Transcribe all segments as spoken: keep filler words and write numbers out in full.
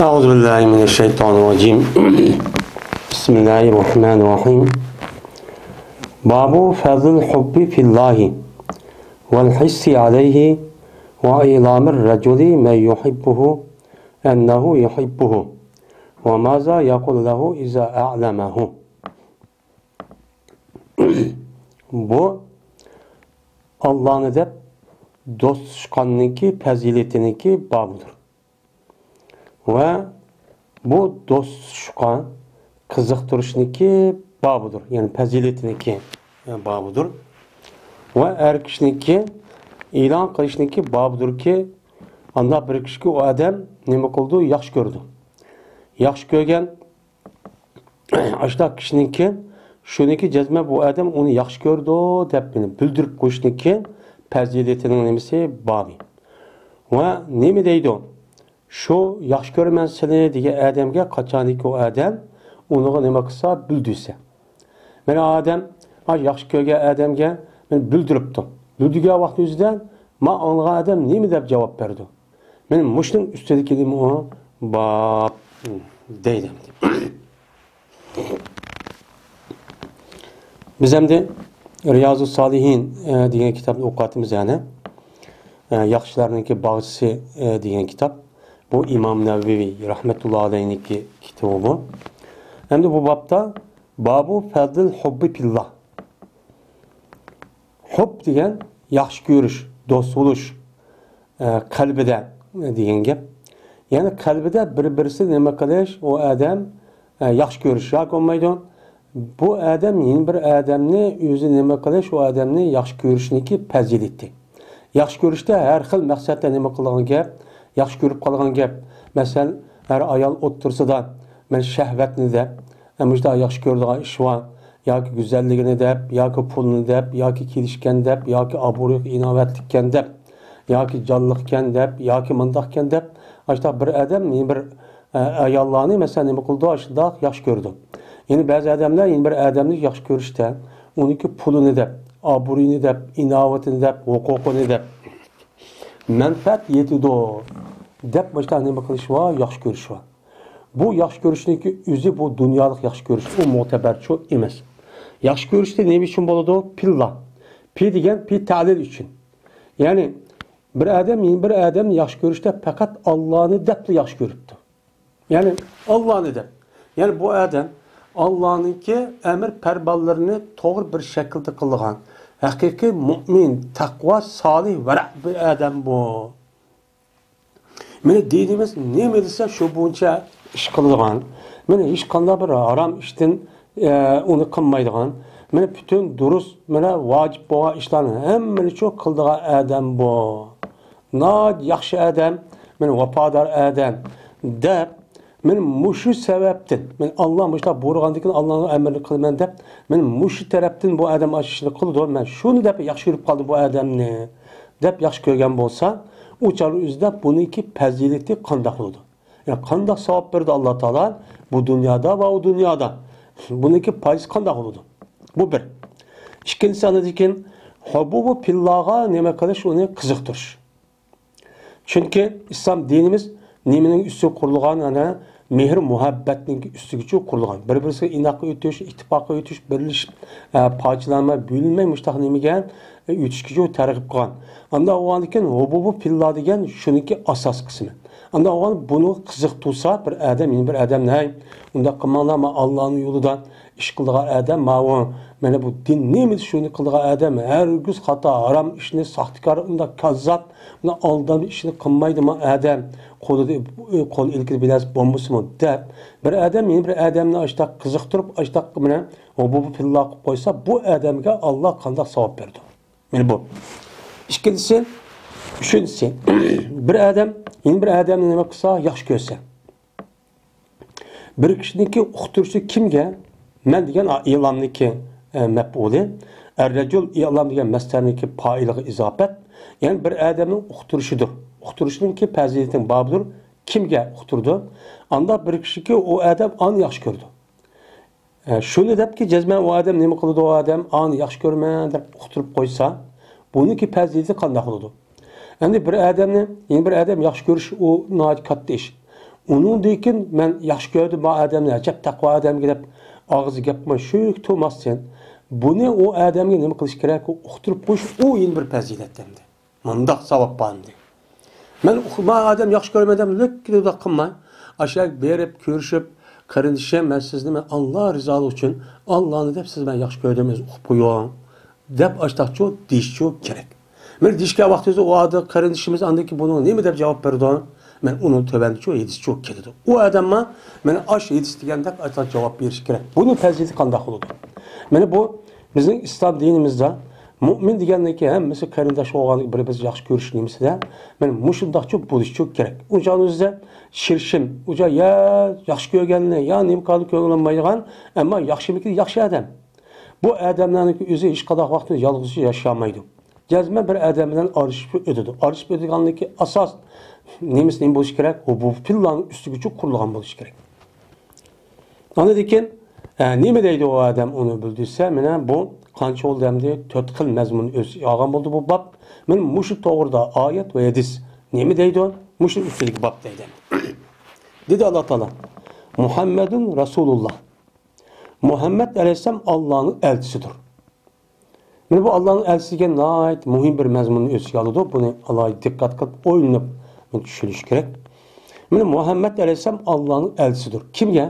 أعوذ بالله من الشيطان الرجيم. بسم الله الرحمن الرحيم. باب فضل الحب في الله والحرص عليه وإعلام الرجل من يحبه أنه يحبه وماذا يقول له إذا أعلمه. بۇ ئاللانى دەپ دوستلۇشقاننىڭكى پەزىلىتىنىڭكى بابىدۇر. ۋە بۇ دوستلۇشقا قىزىقتۇرۇشنىڭكى بابىدۇر، يەنى پەزىلىتىنىڭكى بابىدۇر. ۋە ئەر كىشىنىڭكى ئېلان قىلىشنىڭكى بابىدۇركى، ئانداق بىر كىشىگە ئۇ ئادەم نېمە قىلىدۇ؟ ياخشى كۆرىدۇ. ياخشى كۆرگەن ئاشۇنداق كىشىنىڭكى شۇنىڭكى جەزمەن بۇ ئادەم ئۇنى ياخشى كۆرىدۇ دەپ مېنى بىلدۈرۈپ قويۇشنىڭكى پەزىلىتىنىڭ نېمىسى بابى. ۋە نېمە دەيدۇ؟ شۇ ياخشى كۆرىمەن سېنى دېگەن ئادەمگە قاچانكى ئۇ ئادەم ئۇنىڭغا نېمە قىلسا بىلدۈرسە. مانا ئادەم، ئاي ياخشى كۆرگەن ئادەمگە مېنى بىلدۈرۈپتۇ. بىلدۈرگەن ۋاقتى يۈزىدىن ما ئاڭلىغان ئادەم نېمە دەپ جاۋاب بەردى؟ مانا مۇشۇنىڭ ئۈستىدىكى نېمە ئۇ؟ باب دەيدۇ. بىز ئەمدى رىيازۇ سالىھىن، ئە، دېگەن كىتابنى ئوقۇۋاتىمىز يەنە. ئە، ياخشىلارنىڭكى باغچىسى، ئە، دېگەن كىتاب. بۇ ئىمام نەۋەۋى رەھمەتۇللا ئەلەيھنىڭكى كىتابى بۇ. ئەمدى بۇ بابتا بابۇ فەزلىل ھۇببى فىللا. ھۇب دېگەن ياخشى كۆرۈش، دوست بولۇش، ئە، قەلبىدە دېگەن گەپ. يەنى قەلبىدە بىر-بىرسىنى نېمە قىلىش، ئۇ ئادەم، ئە، ياخشى كۆرۈش ياكى بولمايدۇ. بۇ ئادەم يەنە بىر ئادەمنى ئۆزى نېمە قىلىش، ئۇ ئادەمنى ياخشى كۆرۈشنىڭكى پەزىلىتى. ياخشى كۆرۈشتە ھەر خىل مەقسەتتە نېمە قىلىدىغان گەپ، ياخشى كۆرۈپ قالغان گەپ. مەسىلەن، ئەر ئايال ئوتتۇرىسىدا مەن شەھۋەتنى دەپ، ئە، مۇشۇنداق ياخشى كۆرىدىغان ئىش بار. ياكى گۈزەللىكىنى دەپ، ياكى پۇلىنى دەپ، ياكى كېلىشكەن دەپ، ياكى ئابرۇيغا ئىناۋەتلىككەن دەپ، ياكى جانلىقكەن دەپ، ياكى مۇنداقكەن دەپ، ئاشۇنداق بىر ئادەم يەنە بىر، ئە، ئاياللارنى، مەسىلەن، نېمە قىلىدۇ، ئاشۇنداق ياخشى كۆرىدۇ. يەنە بەزى ئادەملەر يەنە بىر ئادەمنى ياخشى كۆرۈشتە، ئۇنىڭكى پۇلىنى دەپ، ئابرۇيىنى دەپ، ئىناۋىتىنى دەپ، ھوقۇقىنى دەپ، مەنپەئەت يېتىدۇ دەپ، مۇشۇنداق نېمە قىلىش بار، ياخشى كۆرۈش بار. بۇ ياخشى كۆرۈشنىڭكى ئۆزى بۇ دۇنيالىق ياخشى كۆرۈش، ئۇ مۇتەبەرچۇ ئەمەس. ياخشى كۆرۈشتە نېمە ئۈچۈن بولىدۇ؟ پىللا. پى دېگەن پى تەلىل ئۈچۈن. يەنى بىر ئادەم يەنە بىر ئادەمنى ياخشى كۆرۈشتە پەقەت ئاللانى دەپلا ياخشى كۆرۈپتۇ. يەنى ئاللانى دەپ. يەنى بۇ ئادەم ئاللانىڭكى ئەمر پەرمانلىرىنى توغرا بىر شەكىلدە قىلىدىغان ھەقىقىي مۇئمىن، تەقۋا، سالىھ، ۋەرە بىر ئادەم بۇ. مانا دىنىمىز نېمە دېسە، شۇ بويىچە ئىش قىلىدىغان. مانا ھېچقانداق بىر ھارام ئىشتىن، ئە، ئۇنى قىلمايدىغان. مانا پۈتۈن دۇرۇس، مانا ۋاجىپ بولغان ئىشلارنى ھەممىنى شۇ قىلىدىغان ئادەم بۇ. ناھايىتى ياخشى ئادەم، مانا ۋاپادار ئادەم دەپ، مانا مۇشۇ سەۋەبتىن، مانا ئاللا مۇشۇنداق بۇيرۇغاندىكىن ئاللانىڭ ئەمرىنى قىلىمەن دەپ، مانا مۇشۇ تەرەپتىن بۇ ئادەم ئاشۇ ئىشنى قىلىدۇ، مەن شۇنى دەپ ياخشى كۆرۈپ قالدىم بۇ ئادەمنى. دەپ ياخشى كۆرگەن بولسا، ئۇ چاغنىڭ ئۆزىدە بۇنىڭكى پەزىلىتى قانداق بولىدۇ؟ يەنى قانداق ساۋاب بېرىدۇ ئاللا تائالا بۇ دۇنيادا ۋە ئۇ دۇنيادا؟ بۇنىڭكى پايدىسى قانداق بولىدۇ؟ بۇ بىر. ئىككىنچىسى، ئاندىن كېيىن ھۇببۇ پىللاغا نېمە قىلىش، ئۇنى قىزىقتۇرۇش. چۈنكى ئىسلام دىنىمىز نېمىنىڭ ئۈستىگە قۇرۇلغان؟ ئەنە مېھىر مۇھەببەتنىڭ ئۈستىگىچۇ قۇرۇلغان. بىر-بىرسىگە ئىناققا ئۆتۈش، ئىتتىپاققا ئۆتۈش، بىرلىشىپ، ئە، پارچىلانماي، بۆلۈنمەي مۇشتاق نېمىگە، ئە، ئۆتۈشكىچۇ تەرغىب قىلغان. ئانداق بولغاندىكىن ھۇببۇ پىللا دېگەن شۇنىڭكى ئاساس قىسمى. ئانداق بولغان بۇنى قىزىقتۇرسا بىر ئادەم يەنە بىر ئادەمنى، ھەي، ئۇنداق قىلماڭلار، مانا ئاللانىڭ يولىدا ئىش قىلىدىغان ئادەم ماۋۇ. مانا بۇ دىن نېمە دېسە شۇنى قىلىدىغان ئادەم، ھەرگىز خاتا، ھارام ئىشنى، ساختىكار، ئۇنداق كاززاپ، مانا ئالدامچى ئىشنى قىلمايدۇ ما ئادەم. قولىدا، قول ئىلكىدە بىلەس بولمىسىمۇ دەپ، بىر ئادەم يەنە بىر ئادەمنى ئاشتاق قىزىقتۇرۇپ، ئاشتاق مانا ھۇببۇ پىللا قىلىپ قويسا، بۇ ئادەمگە ئاللا قانداق ساۋاب بېرىدۇ؟ مانا بۇ. ئىككىنچىسى، ئۈچىنچىسى، بىر ئادەم يەنە بىر ئادەمنى نېمە قىلسا، ياخشى كۆرسە. بىر كىشىنىڭكى ئۇقتۇرۇشى كىمگە؟ مەن دېگەن ئا-، ئىلامنىڭكى، ئە، مەپئۇلى. ئەررەجۇل ئىلام دېگەن مەسدەرنىڭكى پائىلىغا ئىزاپەت. يەنى بىر ئادەمنىڭ ئۇقتۇرۇشىدۇر. ئۇقتۇرۇشنىڭكى پەزىلىتىنىڭ بابىدۇر. كىمگە ئۇقتۇرىدۇ؟ ئانداق بىر كىشىكى ئۇ ئادەم ئانى ياخشى كۆرىدۇ. ئە، شۇنى دەپكى، جەزمەن ئۇ ئادەم نېمە قىلىدۇ؟ ئۇ ئادەم ئانى ياخشى كۆرىمەن دەپ ئۇقتۇرۇپ قويسا، بۇنىڭكى پەزىلىتى قانداق بولىدۇ؟ ئەمدى بىر ئادەمنى يەنە بىر ئادەم ياخشى كۆرۈش، ئۇ ناھايىتى كاتتا ئىش. ئۇنىڭدىن كېيىن مەن ياخشى كۆردۈم بۇ ئادەمنى، ئەجەب تەقۋا ئادەم دەپ ئاغزى گەپ قىلماي شۈك تۇرماستىن، بۇنى ئۇ ئادەمگە نېمە قىلىش كېرەك؟ ئۇقتۇرۇپ قويۇش، ئۇ يەنە بىر پەزىلەت ئەمدى. مۇنداق ساۋاب بار ئەمدى. مەن ئۇ-، ما ئادەم ياخشى كۆرمەي دەپ لۆككىدە قىلماي، ئاشۇ يەرگە بېرىپ كۆرۈشۈپ، قېرىندىشىم، مەن سىزنى مەن ئاللا رىزالىقى ئۈچۈن، ئاللانى دەپ سىز مەن ياخشى كۆردۈم، ئۆزى ئۇقۇپ قويۇڭ دەپ ئاشتاقچۇ دېيىشچۇ كېرەك. مەن دېيىشكەن ۋاقتىمىزدا ئۇ ئادەم قېرىندىشىمىز ئاندىن كېيىن بۇنىڭغا نېمە دەپ جاۋاب بېرىدۇ؟ مەن ئۇنىڭ تۆۋەندىچۇ ھېدىسچۇ كېلىدۇ. ئۇ ئادەممۇ مانا ئاشۇ ھېدىس دېگەندەك ئاشتاق جاۋاب بېرىشى كېرەك. بۇنىڭ پەزىلىتى قانداق بولىدۇ؟ مانا بۇ بىزنىڭ ئىسلام دىنىمىزدا مۇئمىن دېگەننىڭكى ھەممىسى قېرىنداش بولغانلىقى، بىر-بىرسىنى ياخشى كۆرۈش نېمىسىدە، مانا مۇشۇنداقچۇ بولۇشچۇ كېرەك. ئۇنچە ئۆزىدە شىرشىم، ئۇجا يا ياخشى كۆرگەننى، يا نېمە قىلىدۇ كۆڭۈل ئالمايدىغان، ئەمما ياخشىمىكىن ياخشى ئادەم. بۇ ئادەملەرنىڭكى ئۆزى ھېچقانداق ۋاقىتتا يالغۇزچە ياشىمايدۇ. جەزمەن بىر ئادەم بىلەن ئارىلىشىپ ئۆتىدۇ. ئارىلىشىپ ئۆتىدىغانلىكى ئاساس نېمىسى نېمە بولۇشى كېرەك؟ ھۇببۇ پىللانىڭ ئۈستىگىچە قۇرۇلغان بولۇشى كېرەك. ئاندىن كېيىن، ئە، نېمە دەيدۇ ئۇ ئادەم ئۇنى بىلدۈرسە، مانا بۇ قانچە بولدى ئەمدى؟ تۆت خىل مەزمۇن ئۆز ئىچىگە ئالغان بولدى بۇ باب. مانا مۇشۇ توغرىدا ئايەت ۋە ھەدىس نېمە دەيدۇ؟ مۇشۇ ئۈستىدىكى باب دەيدۇ. دېدى ئاللا تائالا، مۇھەممەدۇن رەسۇلۇللا. مۇھەممەد ئەلەيھىسسالام ئاللانىڭ ئەلچىسىدۇر. مانا بۇ ئاللانىڭ ئەلچىسى دېگەن ناھايىتى مۇھىم بىر مەزمۇننى ئۆز ئىچىگە ئالىدۇ. بۇنى ئالاھىدە دىققەت قىلىپ ئويلىنىپ چۈشىنىش كېرەك. مانا مۇھەممەد ئەلەيھىسسالام ئاللانىڭ ئەلچىسىدۇر. كىمگە؟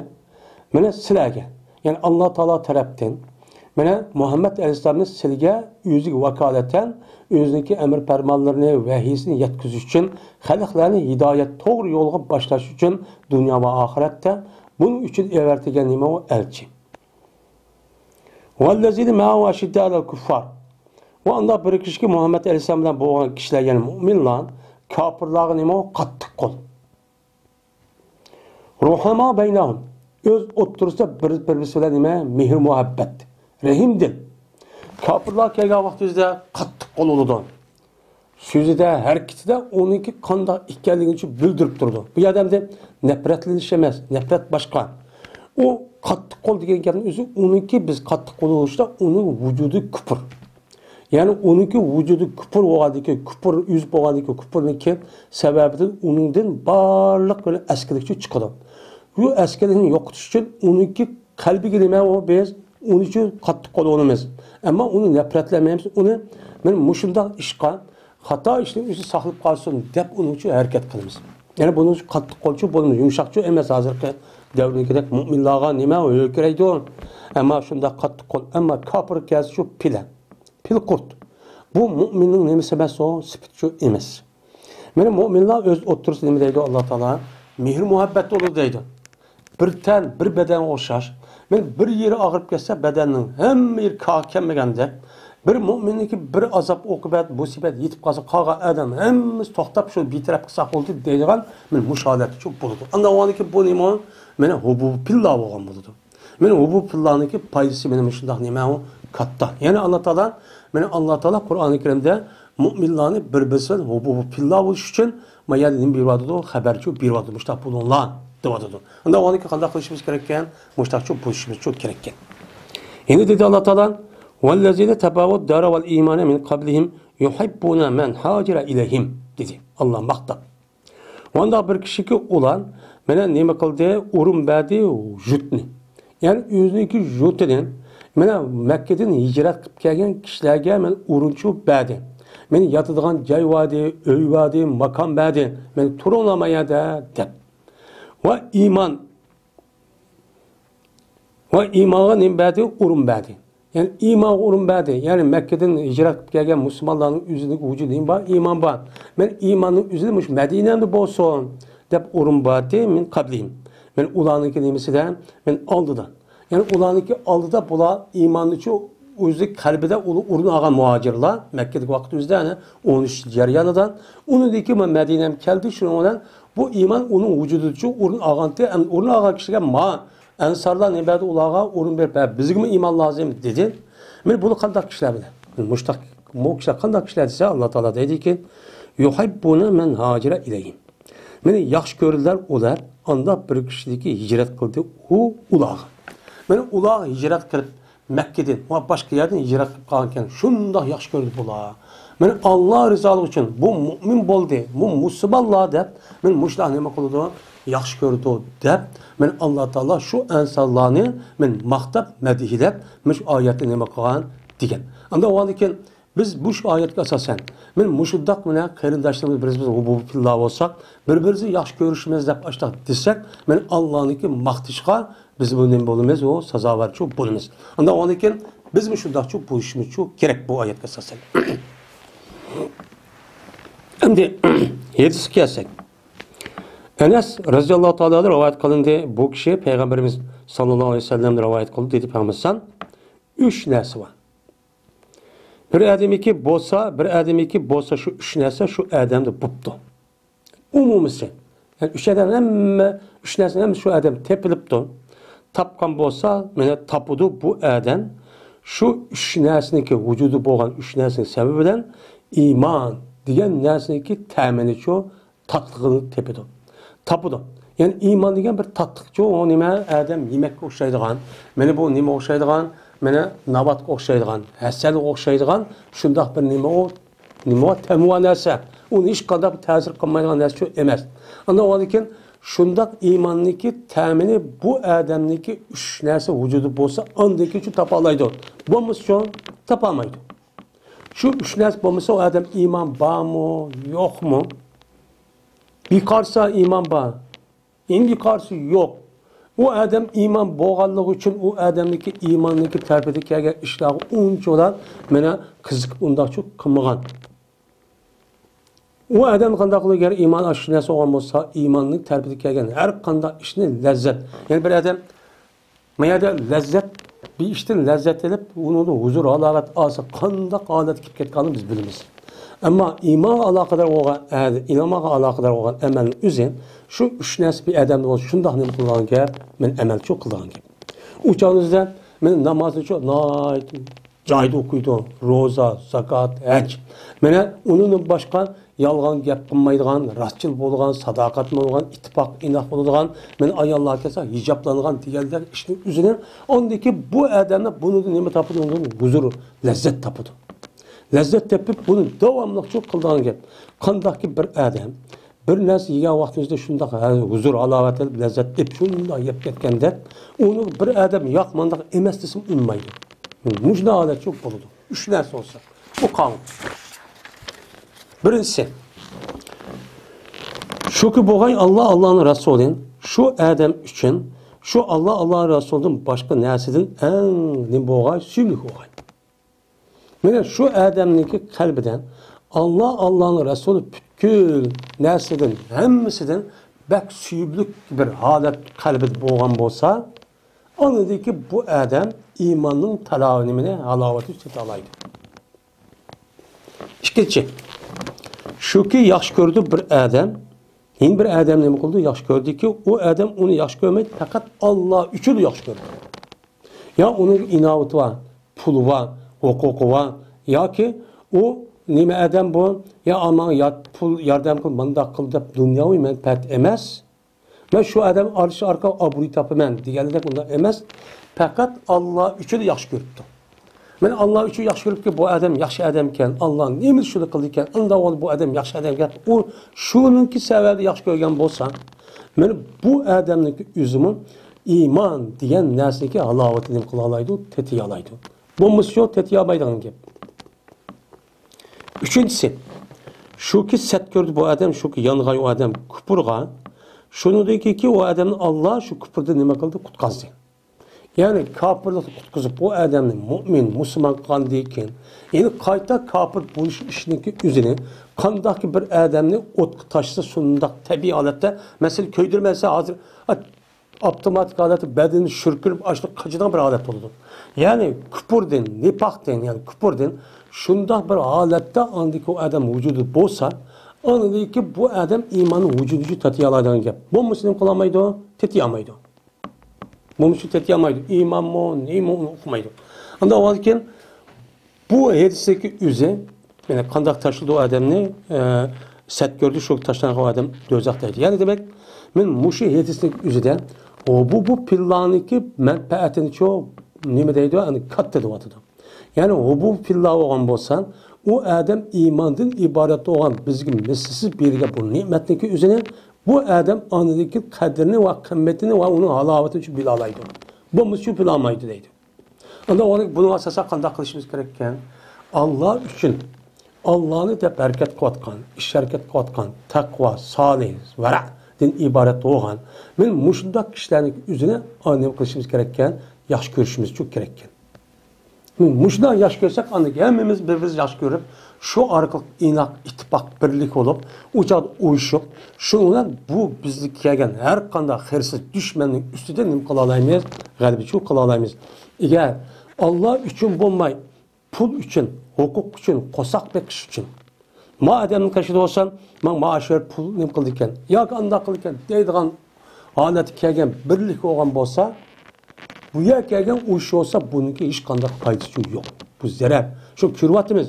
مانا سىلەرگە. يەنى ئاللا تائالا تەرەپتىن مانا مۇھەممەد ئەلەيھىسسالامنى سىلىگە ئۆزىگە ۋاكالەتەن ئۆزىنىڭكى ئەمر پەرمانلىرىنى، ۋەھىيسىنى يەتكۈزۈش ئۈچۈن، خەلقلەرنى ھىدايەت، توغرا يولغا باشلاش ئۈچۈن دۇنيا ۋە ئاخىرەتتە بۇنىڭ ئۈچۈن ئەۋەتىلگەن نېمە ئۇ؟ ئەلچى. ۋەللەزىنە مەئەھۇ ئەشىددائۇ ئەلەل كۇففار. ۋە ئۇنداق بىر كىشىكى مۇھەممەد ئەلەيھىسسالام بىلەن بولغان كىشىلەر، يەنى مۇئمىنلار، كاپىرلارغا نېمە ئۇ؟ قاتتىق قول. رۇھەماء بەينەھۇم. ئۆز ئوتتۇرىسىدا بىر، بىر-بىرسى بىلەن نېمە؟ مېھىر-مۇھەببەت. رەھىمدىل. كاپىرلار كەلگەن ۋاقتىمىزدا قاتتىق قول بولىدۇ. سۆزىدە، ھەرىكىتىدە ئۇنىڭكى قانداق ئىكەنلىكىنى بىلدۈرۈپ تۇرىدۇ. بۇ يەردە ئەمدى نەپرەتلىنىش ئەمەس، نەپرەت باشقا. ئۇ قاتتىق قول دېگەن گەپنىڭ ئۆزى، ئۇنىڭكى بىز قاتتىق قول بولۇشتا ئۇنىڭ ۋۇجۇدى كۇپۇر. يەنى ئۇنىڭكى ۋۇجۇدى كۈپۈر بولغاندىكىن، كۈپۈر يۈز بولغاندىكىن، كۈپۈرنىڭكى سەۋەبىدىن ئۇنىڭدىن بارلىق بىر ئەسكىلىكچۇ چىقىدۇ. بۇ ئەسكىلىكنى يوقىتىش ئۈچۈن ئۇنىڭكى قەلبىگە نېمە ئۇ، بىز ئۇنىڭ ئۈچۈن قاتتىق قول بولىمىز. ئەمما ئۇنى نەپرەتلەنمەيمىز. ئۇنى مانا مۇشۇنداق ئىشقا، خاتا ئىشنى ئۆزى ساقلاپ قالسۇن دەپ ئۇنىڭ ئۈچۈن ھەرىكەت قىلىمىز. يەنى بۇنىڭ ئۈچۈن قاتتىق قولچۇ بولىمىز. يۇمشاقچۇ ئەمەس، ھازىرقى دەۋردىكىدەك مۇئمىنلارغا نېمە ھۆركىرەيدۇ. ئەمما شۇنداق قاتتىق قول، ئەمما كاپىر كەلسە شۇ پىلە. پىلقۇرت. بۇ مۇئمىننىڭ نېمىسى ئەمەس ئۇ، سۈپىتىچۇ ئەمەس. مانا مۇئمىنلار ئۆز ئوتتۇرىسىدا نېمە دەيدۇ ئاللا تائالا؟ مېھىر-مۇھەببەت بولىدۇ دەيدۇ. بىر تەن، بىر بەدەنگە ئوخشاش. مانا بىر يېرى ئاغرىپ كەتسە، بەدەننىڭ ھەممە يېرى كاغا كەلمىگەندەك، بىر مۇئمىننىڭكى بىر ئازاب، ئوقۇبەت، مۇسىبەت يېتىپ قالسا، قالغان ئادەم ھەممىسى توختاپ، شۇ بىتەرەپ قىلساق بولدى دەيدىغان مانا مۇشۇ ھالەتتىچۇ بولىدۇ. ئاندىن كېيىن بۇ نېمە؟ مانا ھۇببۇ پىللا بولغان بولىدۇ. مانا ھۇببۇ پىللانىڭكى پايدىسى مانا مۇشۇنداق نېمە ئۇ؟ كاتتا. يەنى ئاللا تائالا، مانا ئاللا تائالا قۇرئانى كەرىمدە مۇئمىنلارنى بىر-بىرسى بىلەن ھۇببۇ پىللا بولۇش ئۈچۈن ما يەردە نېمە بېرىۋاتىدۇ؟ خەۋەرچۇ بېرىۋاتىدۇ، مۇشۇنداق بولۇڭلار دەۋاتىدۇ. ئۇنداق بولغاندىكىن قانداق قىلىشىمىز كېرەككەن؟ مۇشۇنداقچۇ بولۇشىمىزچۇ كېرەككەن. يەنە دېدى ئاللا تائالا، ۋەللەزىنە تەبەئۇد دارا ۋەل ئىمانە مىن قەبلىھىم يۇھىببۇنە مەن ھاجەرە ئىلەيھىم دېدى. ئاللا ماختاپ. مۇنداق بىر كىشىكى ئۇلار مانا نېمە قىلدى؟ ئورۇن بەردى يۇرتنى. يەنى ئۆزىنىڭكى يۇرتىنى مانا مەككىدىن ھىجرەت قىلىپ كەلگەن كىشىلەرگە مانا ئورۇنچۇ بەردى. مانا ياتىدىغان جاي بەردى، ئۆي بەردى، ماكان بەردى. مانا تۇرۇڭلار ما يەردە دەپ. ۋە ئىمان، ۋە ئىمانغا نېمە بەردى؟ ئورۇن بەردى. يەنى ئىمانغا ئورۇن بەردى. يەنى مەككىدىن ھىجرەت قىلىپ كەلگەن مۇسۇلمانلارنىڭ ئۆزىنىڭ ۋۇجۇدى نېمە بار؟ ئىمان بار. مەن ئىماننىڭ ئۆزىدە مۇشۇ مەدىنەمدە بولسۇن دەپ ئورۇن بەردى، مىن قەبلىھىم. مەن ئۇلارنىڭكى نېمىسىدە، مەن ئالدىدا. يەنى ئۇلارنىڭكى ئالدىدا بۇلار ئىماننىچۇ ئۆزى قەلبىدە ئۇلار ئورۇن ئالغان مۇھاجىرلار مەككىدىكى ۋاقىت ئۆزىدە، يەنى ئون ئۈچ جەريانىدا. ئۇنىڭدىن كېيىن مەدىنەمگە كەلدى، شۇنىڭ بىلەن بۇ ئىمان ئۇنىڭ ۋۇجۇدىچۇ ئورۇن ئالغانتى، ئەمدى ئورۇن ئالغان كىشىگە ما ئەنسارلار نېمە بەردى ئۇلارغا؟ ئورۇن بېرىپ، ھە، بىزگىمۇ ئىمان لازىم دېدى. مانا بۇلار قانداق كىشىلەر بىلەن؟ مۇشتاق، بۇ كىشىلەر قانداق كىشىلەر دېسە، ئاللا تائالا دەيدىكى، يۇھىببۇنە مەن ھاجىرە ئىلەيھىم. مېنى ياخشى كۆردىلەر ئۇلار، ئانداق بىر كىشىدىكى ھىجرەت قىلدى ئۇ ئۇلارغا. مانا ئۇلار ھىجرەت قىلىپ، مەككىدىن ۋە باشقا يەردىن ھىجرەت قىلىپ قالغانكەن، شۇنداق ياخشى كۆردى بۇلار. مانا ئاللا رىزالىقى ئۈچۈن بۇ مۇئمىن بولدى، بۇ مۇسۇلمانلار دەپ، مانا مۇشۇلار نېمە قىلىدۇ؟ ياخشى كۆرىدۇ دەپ، مەن ئاللا تائالا شۇ ئەنسارلارنى مەن ماختاپ، مەدھىيلەپ، مۇشۇ ئايەتنى نېمە قىلغان دېگەن. ئاندىن ئۇنىڭدىن كېيىن بىز مۇشۇ ئايەتكە ئاساسەن، مەن مۇشۇنداق مانا قېرىنداشلىرىمىز بىرىمىز ھۇببۇ فىللا بولساق، بىر-بىرىمىزنى ياخشى كۆرۈشىمىز دەپ ئاشۇنداق دېسەك، مەن ئاللانىڭكى ماختىشىغا بىز بۇ نېمە بولىمىز، ئۇ سازاۋەرچۇ بولىمىز. ئاندىن ئۇنىڭدىن كېيىن بىزمۇ شۇنداقچۇ بولۇشىمىزچۇ كېرەك بۇ ئايەتكە ئاساسەن. ئەمدى ھەدىسكە كەلسەك. ئەنەس رەزىياللاھۇ تائالا ئەنھۇ رىۋايەت قىلىندى. بۇ كىشى پەيغەمبىرىمىز ساللاللاھۇ ئەلەيھى ۋەسەللەم رىۋايەت قىلدى دېدى پەيغەمبىرىمىز. ئۈچ نەرسە بار. بىر ئادەمنىڭكى بولسا، بىر ئادەمنىڭكى بولسا شۇ ئۈچ نەرسە شۇ ئادەمدە بوپتۇ. ئومۇمىسى. يەنى ئۈچ ئادەم ھەممە، ئۈچ نەرسىنىڭ ھەممىسى شۇ ئادەم تېپىلىپتۇ. تاپقان بولسا، مانا تاپىدۇ بۇ ئادەم. شۇ ئۈچ نەرسىنىڭكى ۋۇجۇدى بولغان ئۈچ نەرسىنىڭ سەۋەبى بىلەن ئىمان دېگەن نەرسىنىڭكى تەمىنىچۇ تاتلىقىنى تېپىدۇ. تاپىدۇ. يەنى ئىمان دېگەن بىر تاتلىقچۇ، ئۇ نېمە، ئادەم يېمەككە ئوخشايدىغان، مانا بۇ نېمە ئوخشايدىغان، مانا ناباتقا ئوخشايدىغان، ھەسەلگە ئوخشايدىغان شۇنداق بىر نېمە ئۇ، نېمە ئۇ، تەمى بار نەرسە. ئۇنى ھېچقانداق تەسىر قىلمايدىغان نەرسە ئەمەس. ئاندىن ئۇنىڭدىن كېيىن شۇنداق ئىماننىڭكى تەمىنى بۇ ئادەمنىڭكى ئۈچ نەرسە ۋۇجۇدى بولسا، ئاندىن كېيىن شۇ تاپالايدۇ. بولمىسىچۇ تاپالمايدۇ. شۇ ئۈچ نەرسە بولمىسا، ئۇ ئادەم ئىمان بارمۇ، يوقمۇ؟ بىر قارىسا ئىمان بار، ئەمدى قارىسا يوق. ئۇ ئادەم ئىمان بولغانلىقى ئۈچۈن ئۇ ئادەمنىڭكى ئىماننىڭكى تەرىپىدىن كەلگەن ئىشلارغا ئۇنچىۋالا مانا قىزىقىپ ئۇنداقچۇ قىلمىغان. ئۇ ئادەم قانداق قىلىدۇ؟ ئەگەر ئىمان ئاشۇ نەرسە بولغان بولسا، ئىماننىڭ تەرىپىدىن كەلگەن ھەر قانداق ئىشنى لەززەت. يەنى بىر ئادەم ما يەردە لەززەت، بىر ئىشتىن لەززەت ئېلىپ، ئۇنىڭدىن ھۇزۇر، ھالاۋەت ئالسا، قانداق ھالەتكە كېلىپ كەتكەنلىكىنى بىز بىلىمىز. ئەمما ئىمانغا ئالاقىدار بولغان، ئە، ئىمانغا ئالاقىدار بولغان ئەمەلنىڭ ئۆزى شۇ ئۈچ نەرسە بىر ئادەمدە بولسا، شۇنداق نېمە قىلىدىغان گەپ، مەن ئەمەلچۇ قىلىدىغان گەپ. ئۇ چاغنىڭىزدا مەن نامازنىچۇ ناھايىتى جايىدا ئوقۇيدۇ، روزا، زاكات، ھەج. مانا ئۇنىڭدىن باشقا يالغان گەپ قىلمايدىغان، راستچىل بولىدىغان، ساداقەتمەن بولغان، ئىتتىپاق ئىناق بولىدىغان، مانا ئاياللار كەلسە ھىجابلانغان دېگەندەك ئىشنىڭ ئۆزىنى ئاندىكى بۇ ئادەمنى بۇنىڭدىن نېمە تاپىدۇ؟ ئۇنىڭدىن ھۇزۇر، لەززەت تاپىدۇ. لەززەت تېپىپ، بۇنى داۋاملىقچۇ قىلىدىغان گەپ. قانداقكى بىر ئادەم بىر نەرسە يېگەن ۋاقتىمىزدا شۇنداق ھە-، ھۇزۇر، ھالاۋەت ئېلىپ، لەززەت ئېلىپ، شۇنداق يەپ كەتكەندەك، ئۇنى بىر ئادەم ياق، مانداق ئەمەس دېسىمۇ ئۇنىمايدۇ. مۇشۇنداق ھالەتچۇ بولىدۇ. ئۈچ نەرسە بولسا، بۇ قانۇن. بىرىنچىسى، شۇكى بولغاي ئاللا، ئاللانىڭ رەسۇلى شۇ ئادەم ئۈچۈن شۇ ئاللا، ئاللانىڭ رەسۇلىدىن باشقا نەرسىدىن ئەڭ نېمە بولغاي؟ سۆيۈملۈك بولغاي. مانا شۇ ئادەمنىڭكى قەلبىدە ئاللا، ئاللانىڭ رەسۇلى پۈتكۈل نەرسىدىن، ھەممىسىدىن بەك سۆيۈملۈك بىر ھالەت قەلبىدە بولغان بولسا، ئاندىكى بۇ ئادەم ئىماننىڭ تالاۋىنى، ھالاۋىتىنى تېتىيالايدۇ. ئىككىنچى، شۇكى ياخشى كۆرىدۇ بىر ئادەم، يەنە بىر ئادەم نېمە قىلىدۇ؟ ياخشى كۆرىدۇكى، ئۇ ئادەم ئۇنى ياخشى كۆرمەيدۇ، پەقەت ئاللا ئۈچۈن ياخشى كۆرىدۇ. يا ئۇنىڭ ئىناۋىتى بار، پۇلى بار، ھوقۇقى بار، ياكى ئۇ نېمە ئادەم بۇ، يا ماڭا يا-، پۇل ياردەم قىل، مۇنداق قىل دەپ دۇنياۋى مەنپەئەت ئەمەس. مەن شۇ ئادەم ئارىلىشىش ئارقىلىق ئابرۇي تاپىمەن دېگەندەك ئۇنداق ئەمەس. پەقەت ئاللا ئۈچۈن ياخشى كۆرۈپتۇ. مەن ئاللا ئۈچۈن ياخشى كۆرۈپتۇ، بۇ ئادەم ياخشى ئادەمكەن، ئاللا نېمە شۇنى قىلدىكەن، ئۇنداق بولدى بۇ ئادەم ياخشى ئادەمكەن. ئۇ شۇنىڭكى سەۋەبىدىن ياخشى كۆرگەن بولسا، مانا بۇ ئادەمنىڭكى ئۆزىمۇ ئىمان دېگەن نەرسىنىڭكى ھالاۋىتىنى نېمە قىلالايدۇ؟ تېتىيالايدۇ. بولمىسىچۇ تېتىيالمايدىغان گەپ. ئۈچىنچىسى، شۇكى سەت كۆردى بۇ ئادەم، شۇكى يانغان ئۇ ئادەم كۇپۇرغا، شۇنىڭدىن كېيىنكى ئۇ ئادەمنى ئاللا شۇ كۇپۇردىن نېمە قىلدى؟ قۇتقازدى. يەنى كاپىرلىقتىن قۇتقۇزۇپ، ئۇ ئادەمنى مۇئمىن، مۇسۇلمان قىلغاندىن كېيىن، يەنى قايتا كاپىر بولۇش ئىشىنىڭكى ئۆزىنى، قانداقكى بىر ئادەمنى ئوتقا تاشلىسا، شۇنداق تەبىئىي ھالەتتە، مەسىلەن، كۆيدۈرمەسە، ھازىر ئاپتوماتىك ھالەتتە بەدىنى شۈركۈرۈپ، ئاشۇنداق قاچىدىغان بىر ھالەت بولىدۇ. يەنى كۇپۇردىن، نىپاقتىن، يەنى كۇپۇردىن شۇنداق بىر ھالەتتە ئاندىكى ئۇ ئادەم ۋۇجۇدى بولسا، ئاندىكى بۇ ئادەم ئىماننى ۋۇجۇدىچۇ تېتىيالايدىغان گەپ. بولمىسا نېمە قىلالمايدۇ؟ تېتىيالمايدۇ. بولمىسا تېتىيالمايدۇ. ئىمانمۇ، نېمە ئۇنى ئۇقمايدۇ. ئانداق بولغاندىكىن، بۇ ھەدىستىكى ئۆزى، يەنى قانداق تاشلىدى ئۇ ئادەمنى، ئە، سەت كۆردى، شۇ تاشلانغان ئادەم دوزاخ دەيدۇ. يەنى دېمەك، مەن مۇشۇ ھەدىستىكى ئۆزىدە، ئۇ بۇ، بۇ پىللانىڭكى مەنپەئەتىنىچۇ نېمە دەيدۇ، يەنى كاتتا دەۋاتىدۇ. يەنى ئۇ بۇ پىللا بولغان بولسا، ئۇ ئادەم ئىماندىن ئىبارەت بولغان بىزگە مىسلىسىز بېرىلگەن بۇ نېمەتنىڭكى ئۆزىنى بۇ ئادەم ئاندىن كېيىن قەدرىنى ۋە قىممىتىنى ۋە ئۇنىڭ ھالاۋىتىنى شۇ بىلالايدۇ. بولمىسا شۇ بىلالمايدۇ دەيدۇ. ئاندىن ئۇنىڭ بۇنىڭغا ئاساسەن قانداق قىلىشىمىز كېرەككەن؟ ئاللا ئۈچۈن، ئاللانى دەپ ھەرىكەت قىلىۋاتقان، ئىش ھەرىكەت قىلىۋاتقان، تەقۋا، سالىھ، ۋەرەدىن ئىبارەت بولغان، مەن مۇشۇنداق كىشىلەرنىڭ ئۆزىنى نېمە قىلىشىمىز كېرەككەن؟ ياخشى كۆرۈشىمىز شۇ كېرەككەن. مۇشۇنداق ياخشى كۆرسەك، ئاندىن كېيىن ھەممىمىز بىر-بىرىمىزنى ياخشى كۆرۈپ، شۇ ئارقىلىق ئىناق، ئىتتىپاق، بىرلىك بولۇپ، ئۇ چاغدا ئۇيۇشۇپ، شۇنىڭ بىلەن بۇ بىزگە كەلگەن ھەر قانداق خىرىسىز دۈشمەننىڭ ئۈستىدە نېمە قىلالايمىز؟ غەلىبىچى قىلالايمىز. ئەگەر ئاللا ئۈچۈن بولماي، پۇل ئۈچۈن، ھوقۇق ئۈچۈن، قورساق بېقىش ئۈچۈن، ما ئادەمنىڭ قېشىدا بولسام، ماڭا مائاش بېرىپ پۇل نېمە قىلىدىكەن ياكى ئانداق قىلىدىكەن دەيدىغان ھالەتكە كەلگەن بىرلىك بولغان بولسا، بۇ يەرگە كەلگەن ئۇرۇش بولسا، بۇنىڭكى ھېچقانداق پايدىسى يوق. بۇ زەرەر. شۇ كۆرۈۋاتىمىز.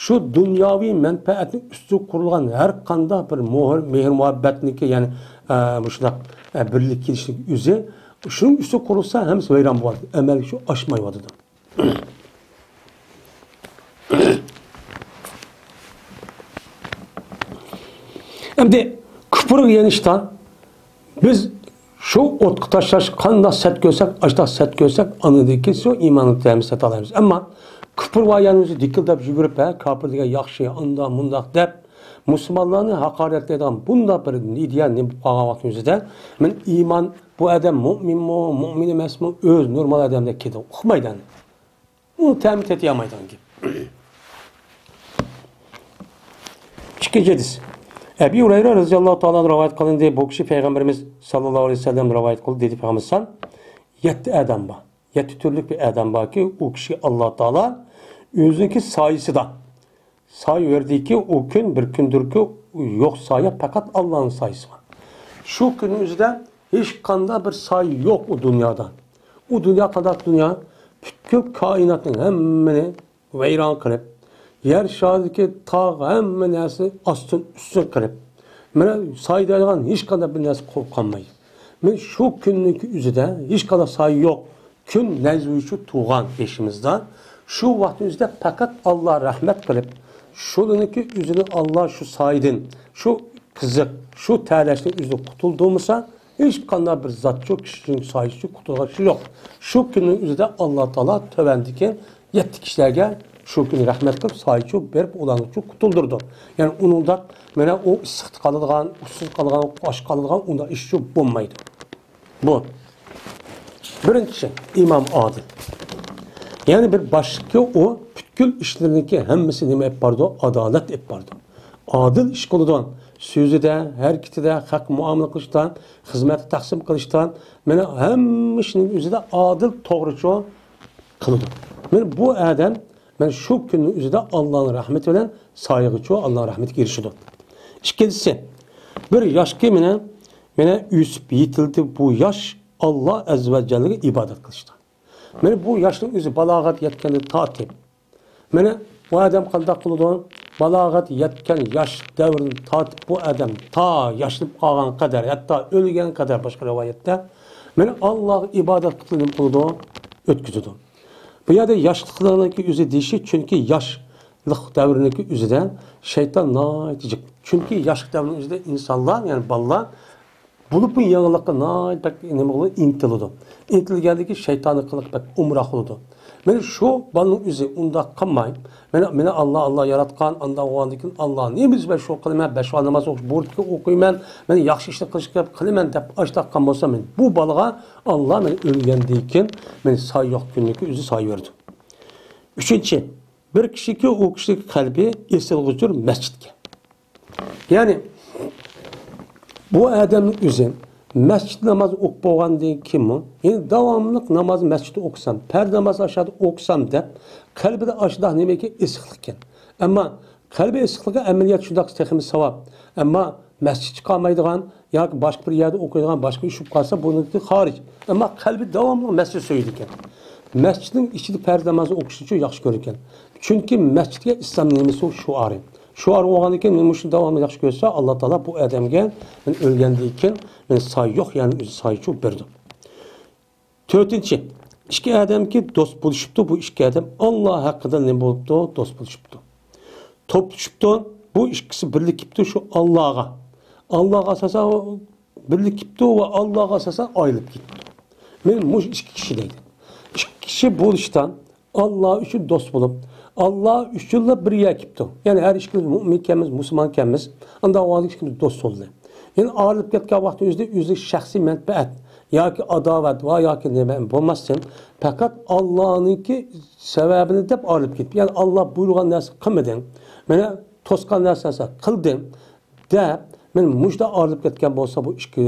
شۇ دۇنياۋى مەنپەئەتنىڭ ئۈستىگە قۇرۇلغان ھەر قانداق بىر مۆھۈر، مېھىر-مۇھەببەتنىڭكى، يەنى، ئە، مۇشۇنداق، ئە، بىرلىككە كېلىشنىڭ ئۆزى، شۇنىڭ ئۈستىگە قۇرۇلسا، ھەممىسى ۋەيران بولىدۇ. ئەمەلگە شۇ ئاشمايۋاتىدۇ. ئەمدى كۇپۇرغا يېنىشتا بىز شۇ ئوتقا تاشلاش قانداق سەت كۆرسەك، ئاشتاق سەت كۆرسەك، ئاندىن كېيىن شۇ ئىماننى تەمىز سېتالايمىز. ئەمما كۇپۇر ۋە يەنى ئۆزى دىكىلداپ يۈگۈرۈپ، ھە، كاپىر دېگەن ياخشى، ئاندا مۇنداق دەپ، مۇسۇلمانلارنى ھاقارەتلەيدىغان بۇنداق بىر ئىدىيە نېمە بولۇپ قالغان ۋاقتىنىڭ ئۆزىدە، مەن ئىمان، بۇ ئادەم مۇئمىنمۇ، مۇئمىن ئەمەسمۇ، ئۆزى نورمال ئادەمدەك كېتىدۇ، ئۇقمايدۇ ئەمدى. ئۇ تەمى تېتىيالمايدىغان گەپ. ئىككىنچى ھەدىس. ئەبى ھۇرەيرە رەزىياللاھۇ تائالا ئەنھۇ رىۋايەت قىلىندى. بۇ كىشى پەيغەمبىرىمىز ساللاللاھۇ ئەلەيھى ۋەسەللەم رىۋايەت قىلدى، دېدى پەيغەمبىرىمىز سان، يەتتە ئادەم بار. يەتتە تۈرلۈك بىر ئادەم باركى، ئۇ كىشىگە ئاللا تائالا ئۆزىنىڭكى سايىسىدا سايە بېرىدىكى، ئۇ كۈن بىر كۈندۇركى، يوق سايە، پەقەت ئاللانىڭ سايىسى بار. شۇ كۈننىڭ ئۆزىدە ھېچقانداق بىر سايە يوق ئۇ دۇنيادا. ئۇ دۇنيا قانداق دۇنيا؟ پۈتكۈل كائىناتنىڭ ھەممىنى ۋەيران قىلىپ، يەر شارىدىكى تاغ، ھەممە نەرسە ئاستىن ئۈستۈن قىلىپ، مانا سايە دەيدىغان ھېچقانداق بىر نەرسە قوپ قالمايدۇ. مانا شۇ كۈننىڭكى ئۆزىدە ھېچقانداق سايە يوق. كۈن نەزۋىچۇ تۇغان بېشىمىزدا. شۇ ۋاقىتنىڭ ئۆزىدە پەقەت ئاللا رەھمەت قىلىپ، شۇلىنىڭكى ئۆزىنى ئاللا شۇ سايىدىن، شۇ قىزىق، شۇ تەلەشنىڭ ئۆزىدىن قۇتۇلدۇرمىسا، ھېچقانداق بىر زاتچۇ، كىشىنىڭ سايىسىچۇ قۇتۇلغان كىشى يوق. شۇ كۈننىڭ ئۆزىدە ئاللا تائالا تۆۋەندىكى يەتتە كىشىلەرگە شۇ كۈنى رەھمەت قىلىپ، سايىچۇ بېرىپ، ئۇلارنىچۇ قۇتۇلدۇرىدۇ. يەنى ئۇنىڭدا مانا ئۇ ئىسسىقتا قالىدىغان، ئۇسسۇز قالىدىغان، ئاچ قالىدىغان ئۇنداق ئىشچۇ بولمايدۇ. بۇ بىرىنچى، ئىمام ئادىل. يەنى بىر باشلىقكى ئۇ پۈتكۈل ئىشلىرىنىڭكى ھەممىسى نېمە ئېلىپ بارىدۇ؟ ئادالەت ئېلىپ بارىدۇ. ئادىل ئىش قىلىدۇ. سۆزىدە، ھەرىكىتىدە، خەققە مۇئامىلە قىلىشتا، خىزمەتنى تەقسىم قىلىشتا، مانا ھەممە ئىشنىڭ ئۆزىدە ئادىل، توغرىچۇ قىلىدۇ. مانا بۇ ئادەم مانا شۇ كۈننىڭ ئۆزىدە ئاللانىڭ رەھمىتى بىلەن سايىغىچۇ ئاللانىڭ رەھمىتىگە ئېرىشىدۇ. ئىككىنچىسى، بىر ياشكى مانا، مانا ئۆسۈپ يېتىلدى، بۇ ياش ئاللا ئەززە ۋە جەللىگە ئىبادەت قىلىشتا. مانا بۇ ياشنىڭ ئۆزى بالاغەت يەتكەندىن تارتىپ، مانا بۇ ئادەم قانداق قىلىدۇ؟ بالاغەت يەتكەن ياش دەۋرىدىن تارتىپ بۇ ئادەم تا ياشلىنىپ قالغان قەدەر، ھەتتا ئۆلگەن قەدەر باشقا رىۋايەتتە، مانا ئاللاغا ئىبادەت قىلىپ نېمە قىلىدۇ؟ ئۆتكۈزىدۇ. بۇ يەردە ياشلىقلارنىڭكى ئۆزى دېيىشى، چۈنكى ياشلىق دەۋرىنىڭكى ئۆزىدە شەيتان ناھايىتى جىق. چۈنكى ياشلىق دەۋرىنىڭ ئۆزىدە ئىنسانلار، يەنى بالىلار، بولۇپمۇ يېڭىلىققا ناھايىتى بەك نېمە قىلىدۇ؟ ئىنتىلىدۇ. ئىنتىلگەندىكى شەيتانىي قىلىق بەك ئومراق بولىدۇ. مانا شۇ بالىنىڭ ئۆزى ئۇنداق قىلماي، مانا، مانا ئاللا، ئاللا ياراتقان، ئانداق بولغاندىكىن ئاللا نېمە دېسە شۇ قىلىمەن، بەش ۋاق ناماز ئوقۇش بۇيرۇتقان ئوقۇيمەن، مانا ياخشى ئىشنى قىلىشقا قىلىمەن دەپ ئاشتاق قىلغان بولسا، مانا بۇ بالىغا ئاللا مانا ئۆلگەندىن كېيىن مانا سايە يوق كۈننىكى ئۆزى سايە بېرىدۇ. ئۈچىنچى، بىر كىشىكى، ئۇ كىشىنىڭ قەلبى ئېسىلغۇچۇر مەسچىتكە. يەنى بۇ ئادەمنىڭ ئۆزى مەسچىت نامازى ئوقۇپ بولغاندىن كېيىنمۇ، يەنى داۋاملىق ناماز مەسچىتتە ئوقۇسام، پەرز ناماز ئاشادا ئوقۇسام دەپ، قەلبىدە ئاشۇنداق نېمىكى ئېسىقلىق ئىكەن. ئەمما قەلبى ئېسىقلىقى ئەمەلىيەت شۇنداق تېخىمۇ ساۋاب. ئەمما مەسچىتكە قالمايدىغان ياكى باشقا بىر يەردە ئوقۇيدىغان باشقا ئىش بولۇپ قالسا، بۇنىڭدىن خارىج. ئەمما قەلبى داۋاملىق مەسچىت سۆيىدىكەن. مەسچىتنىڭ ئىچىدە پەرز نامازنى ئوقۇشنىچۇ ياخشى كۆرىدىكەن. چۈنكى مەسچىتكە ئىسلام نېمىسى شوئارى. شوئار بولغاندىن كېيىن، مانا مۇشۇنى داۋاملىق ياخشى كۆرسە، ئاللا تائالا بۇ ئادەمگە، مانا ئۆلگەندىن كېيىن، مانا سايە يوق، يەنى ئۆزى سايىچۇ بېرىدۇ. تۆتىنچى، ئىككى ئادەمكى دوست بولۇشۇپتۇ، بۇ ئىككى ئادەم ئاللا ھەققىدە نېمە بولۇپتۇ؟ دوست بولۇشۇپتۇ. توپلىشىپتۇ، بۇ ئىككىسى بىرلىكىپتۇ شۇ ئاللاغا. ئاللاغا ئاساسەن بىرلىك كېپتۇ ۋە ئاللاغا ئاساسەن ئايرىلىپ كېتىپتۇ. مەن مۇشۇ ئىككى كىشى دەيدۇ. ئىككى كىشى بولۇشتا ئاللا ئۈچۈن دوست بولۇپ، ئاللا ئۈچۈنلا بىر يەر كېپتۇ. يەنى ھەر ئىككىمىز مۆمىن ئىكەنمىز، مۇسۇلمان ئىكەنمىز. ئانداق ۋاقىتتا ئىككىمىز دوست بولدى. يەنى ئايرىلىپ كەتكەن ۋاقىتتا ئۆزىدە ئۆزى شەخسىي مەنپەئەت ياكى ئاداۋەت ۋە ياكى نېمە بولماستىن، پەقەت ئاللانىڭكى سەۋەبىنى دەپ ئايرىلىپ كېتىپ، يەنى ئاللا بۇيرۇغان نەرسە قىلمىدىڭ، مېنى توسقان نەرسە قىلدىڭ، دەپ، مەن مۇشۇنداق ئايرىلىپ كەتكەن بولسا، بۇ ئىككى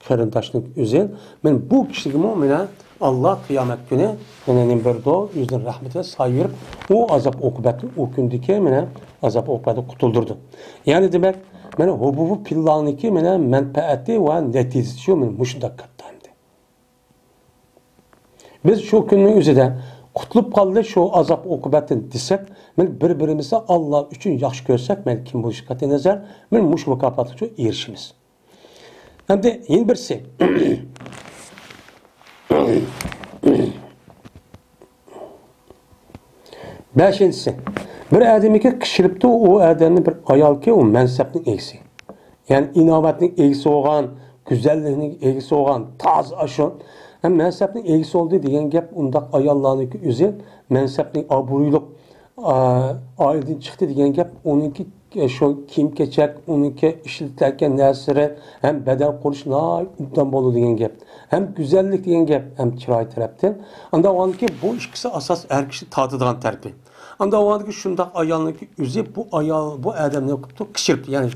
قېرىنداشنىڭ ئۆزى، مەن بۇ كىشىگىمۇ مانا ئاللا قىيامەت كۈنى يەنە نېمە بېرىدۇ؟ ئۆزىنىڭ رەھمىتىدە سايە بېرىپ، ئۇ ئازاب ئوقۇبەتتىن، ئۇ كۈندىكى مانا ئازاب ئوقۇبەتتىن قۇتۇلدۇرىدۇ. يەنى دېمەك، مانا ھۇ بۇ، بۇ پىللانىڭكى مانا مەنپەئەتى ۋە نەتىجىسى شۇ، مانا مۇشۇنداق كەتتى ئەمدى. بىز شۇ كۈننىڭ ئۆزىدە قۇتۇلۇپ قالدى شۇ ئازاب ئوقۇبەتتىن دېسەك، مەن بىر-بىرىمىزنى ئاللا ئۈچۈن ياخشى كۆرسەك، مەن كىم بولۇشى قەتئىينەزەر، مەن مۇشۇ مۇكاپاتقا ئېرىشىمىز. ئەمدى يەنە بىرسى. بەشىنچىسى، بىر ئادەمگە قىچقىرىپتۇ، ئۇ ئادەمنى بىر ئايالكى، ئۇ مەنسەپنىڭ ئىگىسى. يەنى ئىناۋەتنىڭ ئىگىسى بولغان، گۈزەللىكنىڭ ئىگىسى بولغان، تازا ئاشۇ. ھەم مەنسەپنىڭ ئىگىسى بولدى دېگەن گەپ ئۇنداق ئاياللارنىڭكى ئۆزى مەنسەپنىڭ ئابرۇيلۇق، ئا، ئائىلىدىن چىقتى دېگەن گەپ ئۇنىڭكى، ئە، شۇ كىيىم-كېچەك، ئۇنىڭكى ئىشلىتىدىغان نەرسىلىرى ھەم بەدەن قۇرۇش ناھايىتى ئوبدان بولىدۇ دېگەن گەپ. ھەم گۈزەللىك دېگەن گەپ، ھەم چىراي تەرەپتىن. ئانداق بولغاندىكىن بۇ ئىككىسى ئاساس ئەر كىشى تارتىدىغان تەرىپى. ئانداق بولغاندىكىن شۇنداق ئايالنىڭكى ئۆزى بۇ ئايال، بۇ ئادەمنى قىپتۇ، قىچقىرىپتۇ. يەنى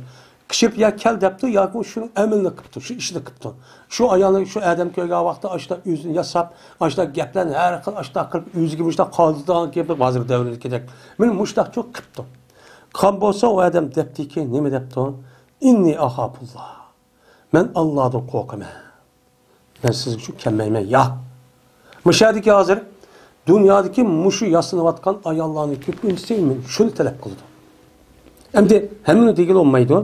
قىچقىرىپ يا كەل دەپتۇ ياكى شۇنىڭ ئەمىلىنى قىپتۇ، شۇ ئىشنى قىپتۇ. شۇ ئايالنى شۇ ئادەم كۆرگەن ۋاقىتتا ئاشۇنداق ئۆزىنى ياساپ، ئاشۇنداق گەپلەرنى ھەر خىل ئاشۇنداق قىلىپ ئۆزىگە مۇشۇنداق قالدۇرىدىغان گەپ ھازىرقى دەۋردىكىدەك. مانا مۇشۇنداق چوق قىپتۇ. قان بولسا ئۇ ئادەم دەپتىكى، نېمە دەپتۇ؟ ئىننى ئەخاپۇللا. مەن ئاللادىن قورقىمەن. مەن سىزگە ئۈچۈن كەلمەيمەن، يا. مۇشۇ يەردىكى ھازىر دۇنيادىكى مۇشۇ ياسىنىۋاتقان ئاياللارنىڭ كۆپىنچىسى شۇنى تەلەپ قىلىدۇ. ئەمدى ھەممىنى دېگىلى بولمايدۇ.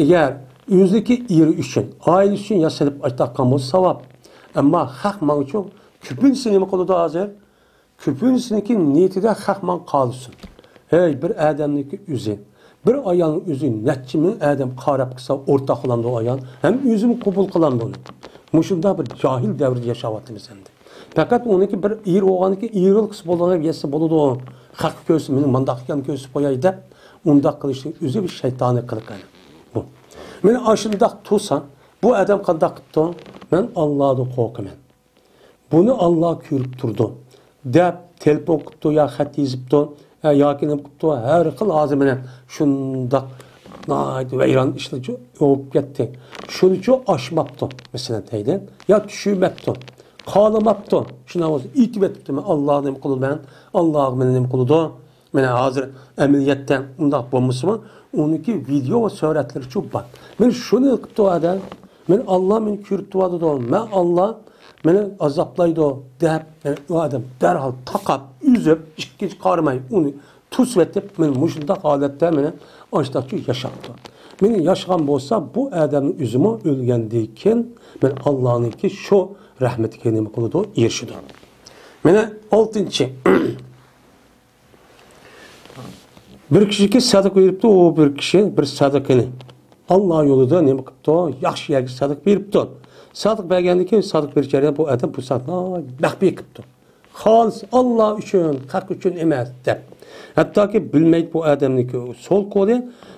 ئەگەر ئۆزىنىڭكى ئېرى ئۈچۈن، ئائىلىسى ئۈچۈن ياسىنىپ ئايتىۋاتقان بولسا ساۋاب. ئەمما خەق ماڭا ئۈچۈن كۆپىنچىسى نېمە قىلىدۇ ھازىر؟ كۆپىنچىسىنىڭكى نىيىتىدە خەق ماڭا قالسۇن. ھەي، بىر ئادەمنىڭكى ئۆزى، بىر ئايالنىڭ ئۆزى نەچچە مىڭ ئادەم قاراپ قىلسا، ئورتاق قىلامدۇ ئايال؟ ھەم ئۆزىمۇ قوبۇل قىلامدۇ ئۇنى؟ مۇشۇنداق بىر جاھىل دەۋردە ياشاۋاتىمىز ئەمدى. پەقەت ئۇنىڭكى بىر ئېرى بولغاندىكىن ئېرىلىق قىلسا بولىدىغان يەتسە بولىدۇ. خەققە كۆرسە، مېنىڭ مۇنداق ئىكەننى كۆرسىتىپ قوياي دەپ، ئۇنداق قىلىشنىڭ ئۆزى بىر شەيتانىي قىلىق ئەمدى. بۇ. مانا ئاشۇنداق تۇرسا، بۇ ئادەم قانداق قىپتۇ؟ مەن ئاللادىن قورقىمەن. بۇنى ئاللا كۆرۈپ تۇرىدۇ، دەپ تېلېفون قىپتۇ يا خەت يېزىپتۇ، ھە، ياكى نېمە قىپتۇ، ھەر خىل ھازىر مانا شۇنداق ناھايىتى ۋەيران ئىشلار بولۇپ كەتتى. شۇنىچۇ ئاشماپتۇ، مەسىلەن، دەيدۇ. يا چۈشۈرمەپتۇ، خالىماپتۇ. شۇنداق بولسا ئېيتىۋېتىپتۇ، مەن ئاللا نېمە قىلىمەن، ئاللا مېنى نېمە قىلىدۇ. مانا ھازىر ئەمەلىيەتتە ئۇنداق بولمىسىمۇ، ئۇنىڭكى ۋىدېئو ۋە سۈرەتلىرىچۇ بار. مانا شۇنى قىپتۇ ئادەم. مانا ئاللا مېنى كۆرۈپ تۇرۇۋاتىدۇ. مەن ئاللا مېنى ئازابلايدۇ دەپ، مانا ئۇ ئادەم دەرھال تاقاپ، ئۈزۈپ، ئىككىنچى قارىماي ئۇنى توسۇۋېتىپ، مانا مۇشۇنداق ھالەتتە مانا ئاشتاقچۇ ياشاپتۇ. مانا ياشىغان بولسا، بۇ ئادەمنىڭ ئۆزىمۇ ئۆلگەندىن كېيىن مانا ئاللانىڭكى شۇ رەھمىتىگە نېمە قىلىدۇ؟ ئېرىشىدۇ. مانا ئالتىنچى. بىر كىشىكى سەدىقە بېرىپتۇ، ئۇ بىر كىشى بىر سەدىقىنى ئاللا يولىدا نېمە قىپتۇ؟ ياخشى يەرگە سەدىقە بېرىپتۇ. سەدىقە بەرگەندىن كېيىن سەدىقە بېرىش جەريانىدا بۇ ئادەم بۇ سەدىقىنى مەخپىي قىپتۇ. خالىس ئاللا ئۈچۈن، خەق ئۈچۈن ئەمەس دەپ. ھەتتاكى بىلمەيدۇ بۇ ئادەمنىڭكى سول قولى،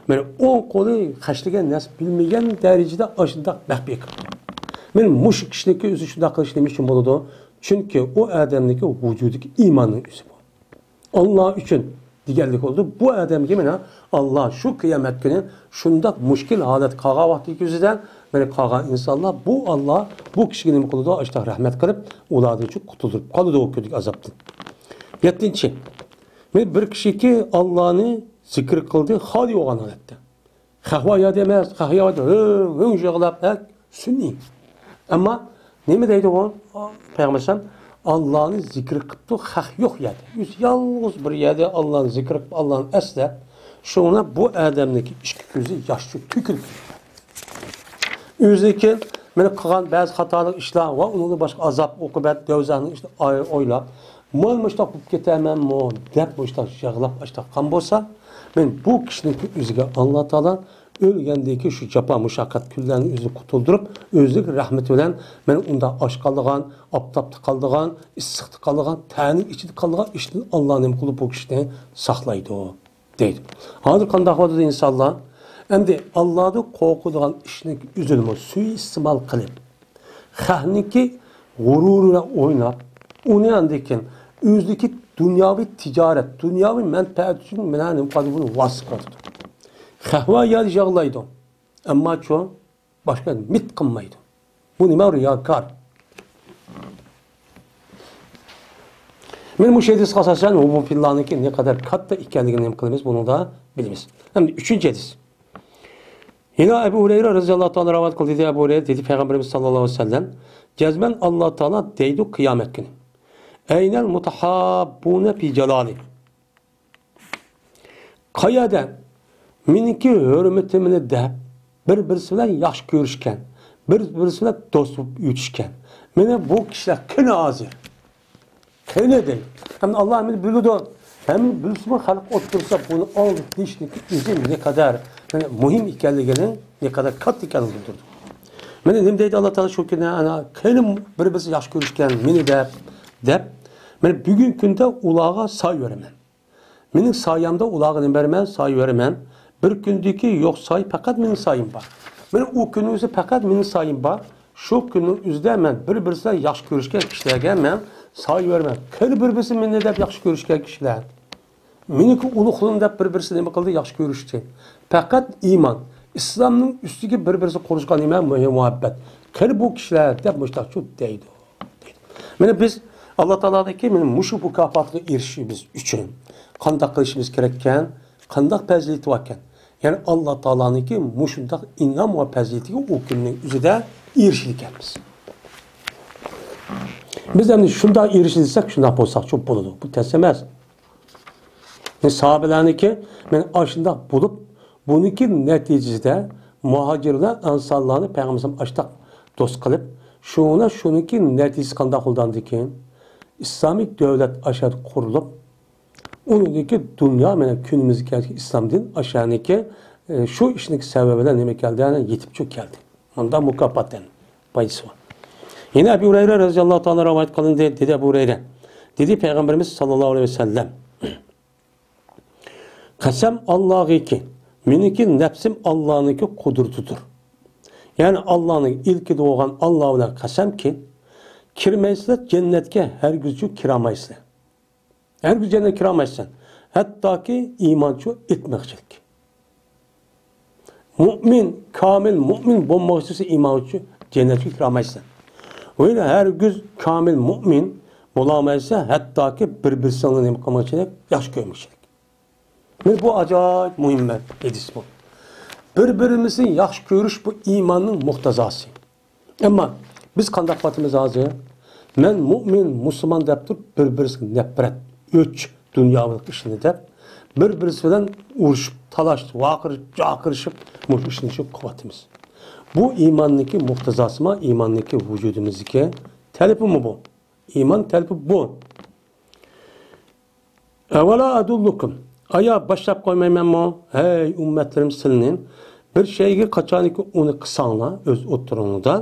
مانا ئوڭ قولى خەجلىگەن نەرسە بىلمىگەن دەرىجىدە ئاشۇنداق مەخپىي قىپتۇ. مانا مۇشۇ كىشىنىڭكى ئۆزى شۇنداق قىلىش نېمە ئۈچۈن بولىدۇ؟ چۈنكى ئۇ ئادەمنىڭكى ۋۇجۇدىدىكى ئىماننىڭ ئۆزى بۇ. ئاللا ئۈچۈن دېگەنلىك بولىدۇ. بۇ ئادەمگە مانا ئاللا شۇ قىيامەت كۈنى شۇنداق مۈشكۈل ھالەتتە قالغان ۋاقتى كۆزىدە، مانا قالغان ئىنسانلار بۇ ئاللا بۇ كىشىگە نېمە قىلىدۇ؟ ئاشۇنداق رەھمەت قىلىپ، ئۇلاردىن شۇ قۇتۇلدۇرۇپ قالىدۇ ئۇ كۈندىكى ئازابتىن. يەتتىنچى، مانا بىر كىشىكى ئاللانى زىكىر قىلدى، خالىي بولغان ھالەتتە. خەق بار يەردە ئەمەس، خەق يەردە ھۆڭ-ھۆڭ يىغلاپ، ھە، سۈنئىي. ئەمما نېمە دەيدۇ ئۇ؟ پەيغەمبەر ئەلەيھىسسالام ئاللانى زىكىر قىپتۇ، خەق يوق يەردە. ئۆزى يالغۇز بىر يەردە ئاللانى زىكىر قىلىپ، ئاللانى ئەسلەپ، شۇڭا بۇ ئادەمنىڭكى ئىككى كۆزى ياشچۇ تۆكۈلۈپ كېتىدۇ. ئۆزىدىن كېيىن مانا قىلغان بەزى خاتالىق ئىشلار ۋە ئۇنىڭدىن باشقا ئازاب، ئوقۇبەت، دوزاخنىڭ ئىشلىرى ئويلاپ، مانا مۇشۇنداق بولۇپ كېتەرمەنمۇ دەپ مۇشۇنداق يىغلاپ ئاشتاق قان بولسا، مەن بۇ كىشىنىڭكى ئۆزىگە ئاللا تائالا ئۆلگەندىن كېيىن شۇ جاپا مۇشەققەت كۈنلەرنى ئۆزىنى قۇتۇلدۇرۇپ، ئۆزىنىڭ رەھمىتى بىلەن مېنى ئۇنداق ئاچ قالىدىغان، ئاپتاپتا قالىدىغان، ئىسسىقتا قالىدىغان، تەننىڭ ئىچىدە قالىدىغان ئىشتىن ئاللا نېمە قىلىپ بۇ كىشىنى ساقلايدۇ دەيدۇ. ھازىر قانداق بولدى ئىنسانلار؟ ئەمدى ئاللادىن قورقىدىغان ئىشنى ئۆزىنىمۇ سۇيىئىستېمال قىلىپ، خەقنىڭكى غۇرۇرى بىلەن ئويناپ، ئۇنى ئاندىن كېيىن ئۆزىدىكى دۇنياۋى تىجارەت، دۇنياۋى مەنپەئەت ئۈچۈن مانا نېمە قىلىدۇ، بۇنى ۋاسىتە قىلىدۇ. خەق ۋە يەردە يىغلايدۇ. ئەمماچۇ، باشقا ئۈمىد قىلمايدۇ. بۇ نېمە؟ رىياكار. مانا مۇشۇ ھەدىسكە ئاساسەن، ھۇببۇفىللانىڭكى نەقەدەر كاتتا ئىكەنلىكىنى نېمە قىلىمىز؟ بۇنىڭدا بىلىمىز. ئەمدى ئۈچىنچى ھەدىس. يەنە ئەبۇ ھۇرەيرە رەزىياللاھۇ تائالا رىۋايەت قىلدى، دېدى ئەبۇ ھۇرەيرە، دېدى پەيغەمبىرىمىز ساللاللاھۇ ئەلەيھى ۋەسەللەم، جەزمەن ئاللا تائالا دەيدۇ قىيامەت كۈنى، «ئەينەل مۇتەھاببۇنە فى جالالى؟» قايەردە مېنىڭكى ھۆرمىتىمنى دەپ، بىر-بىرسى بىلەن ياخشى كۆرۈشكەن، بىر-بىرسى بىلەن دوست بولۇپ ئۆتۈشكەن، مانا بۇ كىشىلەر قېنى ھازىر؟ قېنى دەيدۇ. ئەمدى ئاللا ھەممىنى بىلىدۇ. ھەممىنى بىلسىمۇ خەلق ئولتۇرسا، بۇنى ئاڭلىتىشنىڭ ئۆزى نەقەدەر، يەنى مۇھىم ئىكەنلىكىنى، نەقەدەر كاتتا ئىكەنلىكىنى بىلدۈرىدۇ. مانا نېمە دەيدۇ ئاللا تائالا شۇ كۈنى؟ ئەنە، قېنى بىر-بىرسى ياخشى كۆرۈشكەن مېنى دەپ، دەپ، مانا بۈگۈنكى كۈندە ئۇلارغا سايە بېرىمەن. مېنىڭ سايەمدە ئۇلارغا نېمە بېرىمەن؟ سايە بېرىمەن. بىر كۈندىكى يوق سايە، پەقەت مېنىڭ سايەم بار. مانا ئۇ كۈننىڭ ئۆزى پەقەت مېنىڭ سايەم بار. شۇ كۈننىڭ ئۆزىدە مەن بىر-بىرسى بىلەن ياخشى كۆرۈشكەن كىشىلەرگە مەن سايە بېرىمەن. قېنى بىر-بىرسى مېنى دەپ ياخشى كۆرۈشكەن كىشىلەر؟ مېنىڭكى ئۇلۇغ قۇلۇم دەپ بىر-بىرسى نېمە قىلدى؟ ياخشى كۆرۈشتى. پەقەت ئىمان، ئىسلامنىڭ ئۈستىگە بىر-بىرسى قۇرۇشقان نېمە؟ مېھىر-مۇھەببەت. قېنى بۇ كىشىلەر دەپ مۇشۇنداق شۇ دەيدۇ. مانا بىز ئاللا تائالانىڭكى مانا مۇشۇ مۇكاپاتىغا ئېرىشىشىمىز ئۈچۈن قانداق قىلىشىمىز كېرەككەن؟ قانداق پەزىلىتى باركەن؟ يەنى ئاللا تائالانىڭكى مۇشۇنداق ئىنئام ۋە پەزىلىتىگە ئۇ كۈننىڭ ئۆزىدە ئېرىشىدىكەنمىز. بىز ئەمدى شۇنداق ئېرىشىلسەك، شۇنداق بولساقچۇ بولىدۇ. بۇ تەس ئەمەس. ساھابىلەرنىڭكى مانا ئاشۇنداق بولۇپ، بۇنىڭكى نەتىجىسىدە مۇھاجىرلار ئەنسارلارنى پەيغەمبەر ئاشتاق دوست قىلىپ، شۇڭا شۇنىڭكى نەتىجىسى قانداق بولدى ئاندىن كېيىن؟ ئىسلامىي دۆلەت ئاشۇ يەردە قۇرۇلۇپ، ئۇنىڭدىكى دۇنيا مانا كۈنىمىزگە كەلگەن ئىسلام دىن ئاشۇنىڭكى، ئە، شۇ ئىشنىڭكى سەۋەبى بىلەن نېمە كەلدى؟ يەنە يېتىپ شۇ كەلدى. مۇنداق مۇكاپات دەيمەن. پايدىسى بار. يەنە ئەبۇ ھۇرەيرە رەزىياللاھۇ تائالا رىۋايەت قىلىندى، دېدى ئەبۇ ھۇرەيرە. دېدى پەيغەمبىرىمىز ساللاللاھۇ ئەلەيھى ۋەسەللەم، قەسەم ئاللاغىكى، مېنىڭكى نەپسىم ئاللانىڭكى قۇدرىتىدۇر. يەنى ئاللانىڭ ئىلكىدە بولغان ئاللا بىلەن قەسەمكى، كىرمەيسىلەر جەننەتكە، ھەرگىزچۇ كىرەلمەيسىلەر. ھەرگىز جەننەتكە كىرەلمەيسەن. ھەتتاكى ئىمانچۇ ئېيتماقچىلىك. مۇئمىن، كامىل مۇئمىن بولمىغۇچە ئىمانچۇ جەننەتكە كىرەلمەيسەن. ۋە ھەرگىز كامىل مۇئمىن بولالمايسەن، ھەتتاكى بىر-بىرسىڭنى نېمە قىلماقچىلىك، ياخشى كۆرمەكچىلىك. مانا بۇ ئاجايىپ مۇھىم ھەدىس بۇ. بىر-بىرىمىزنى ياخشى كۆرۈش بۇ ئىماننىڭ مۇقتەزاسى. ئەمما بىز قانداق قىلىۋاتىمىز ھازىر؟ مەن مۇئمىن، مۇسۇلمان دەپ تۇرۇپ، بىر-بىرسىگە نەپرەت، ئۆچ، دۇنياۋىلىق ئىشنى دەپ، بىر-بىرسى بىلەن ئۇرۇشۇپ، تالاشىپ، ۋارقىرىشىپ، جارقىرىشىپ، مۇشۇ ئىشنى شۇ قىلىۋاتىمىز. بۇ ئىماننىڭكى مۇقتەزاسىما، ئىماننىڭكى ۋۇجۇدىمىزدىكى تەلىپىمۇ بۇ. ئىمان تەلىپى بۇ. ئەۋەلا ئەدۇللۇكۇم. ئايا باشلاپ قويمايمەنمۇ؟ ھەي ئۈممەتلىرىم سىلىنى. بىر شەيگە قاچانكى ئۇنى قىلساڭلار، ئۆز ئوتتۇرىڭلاردا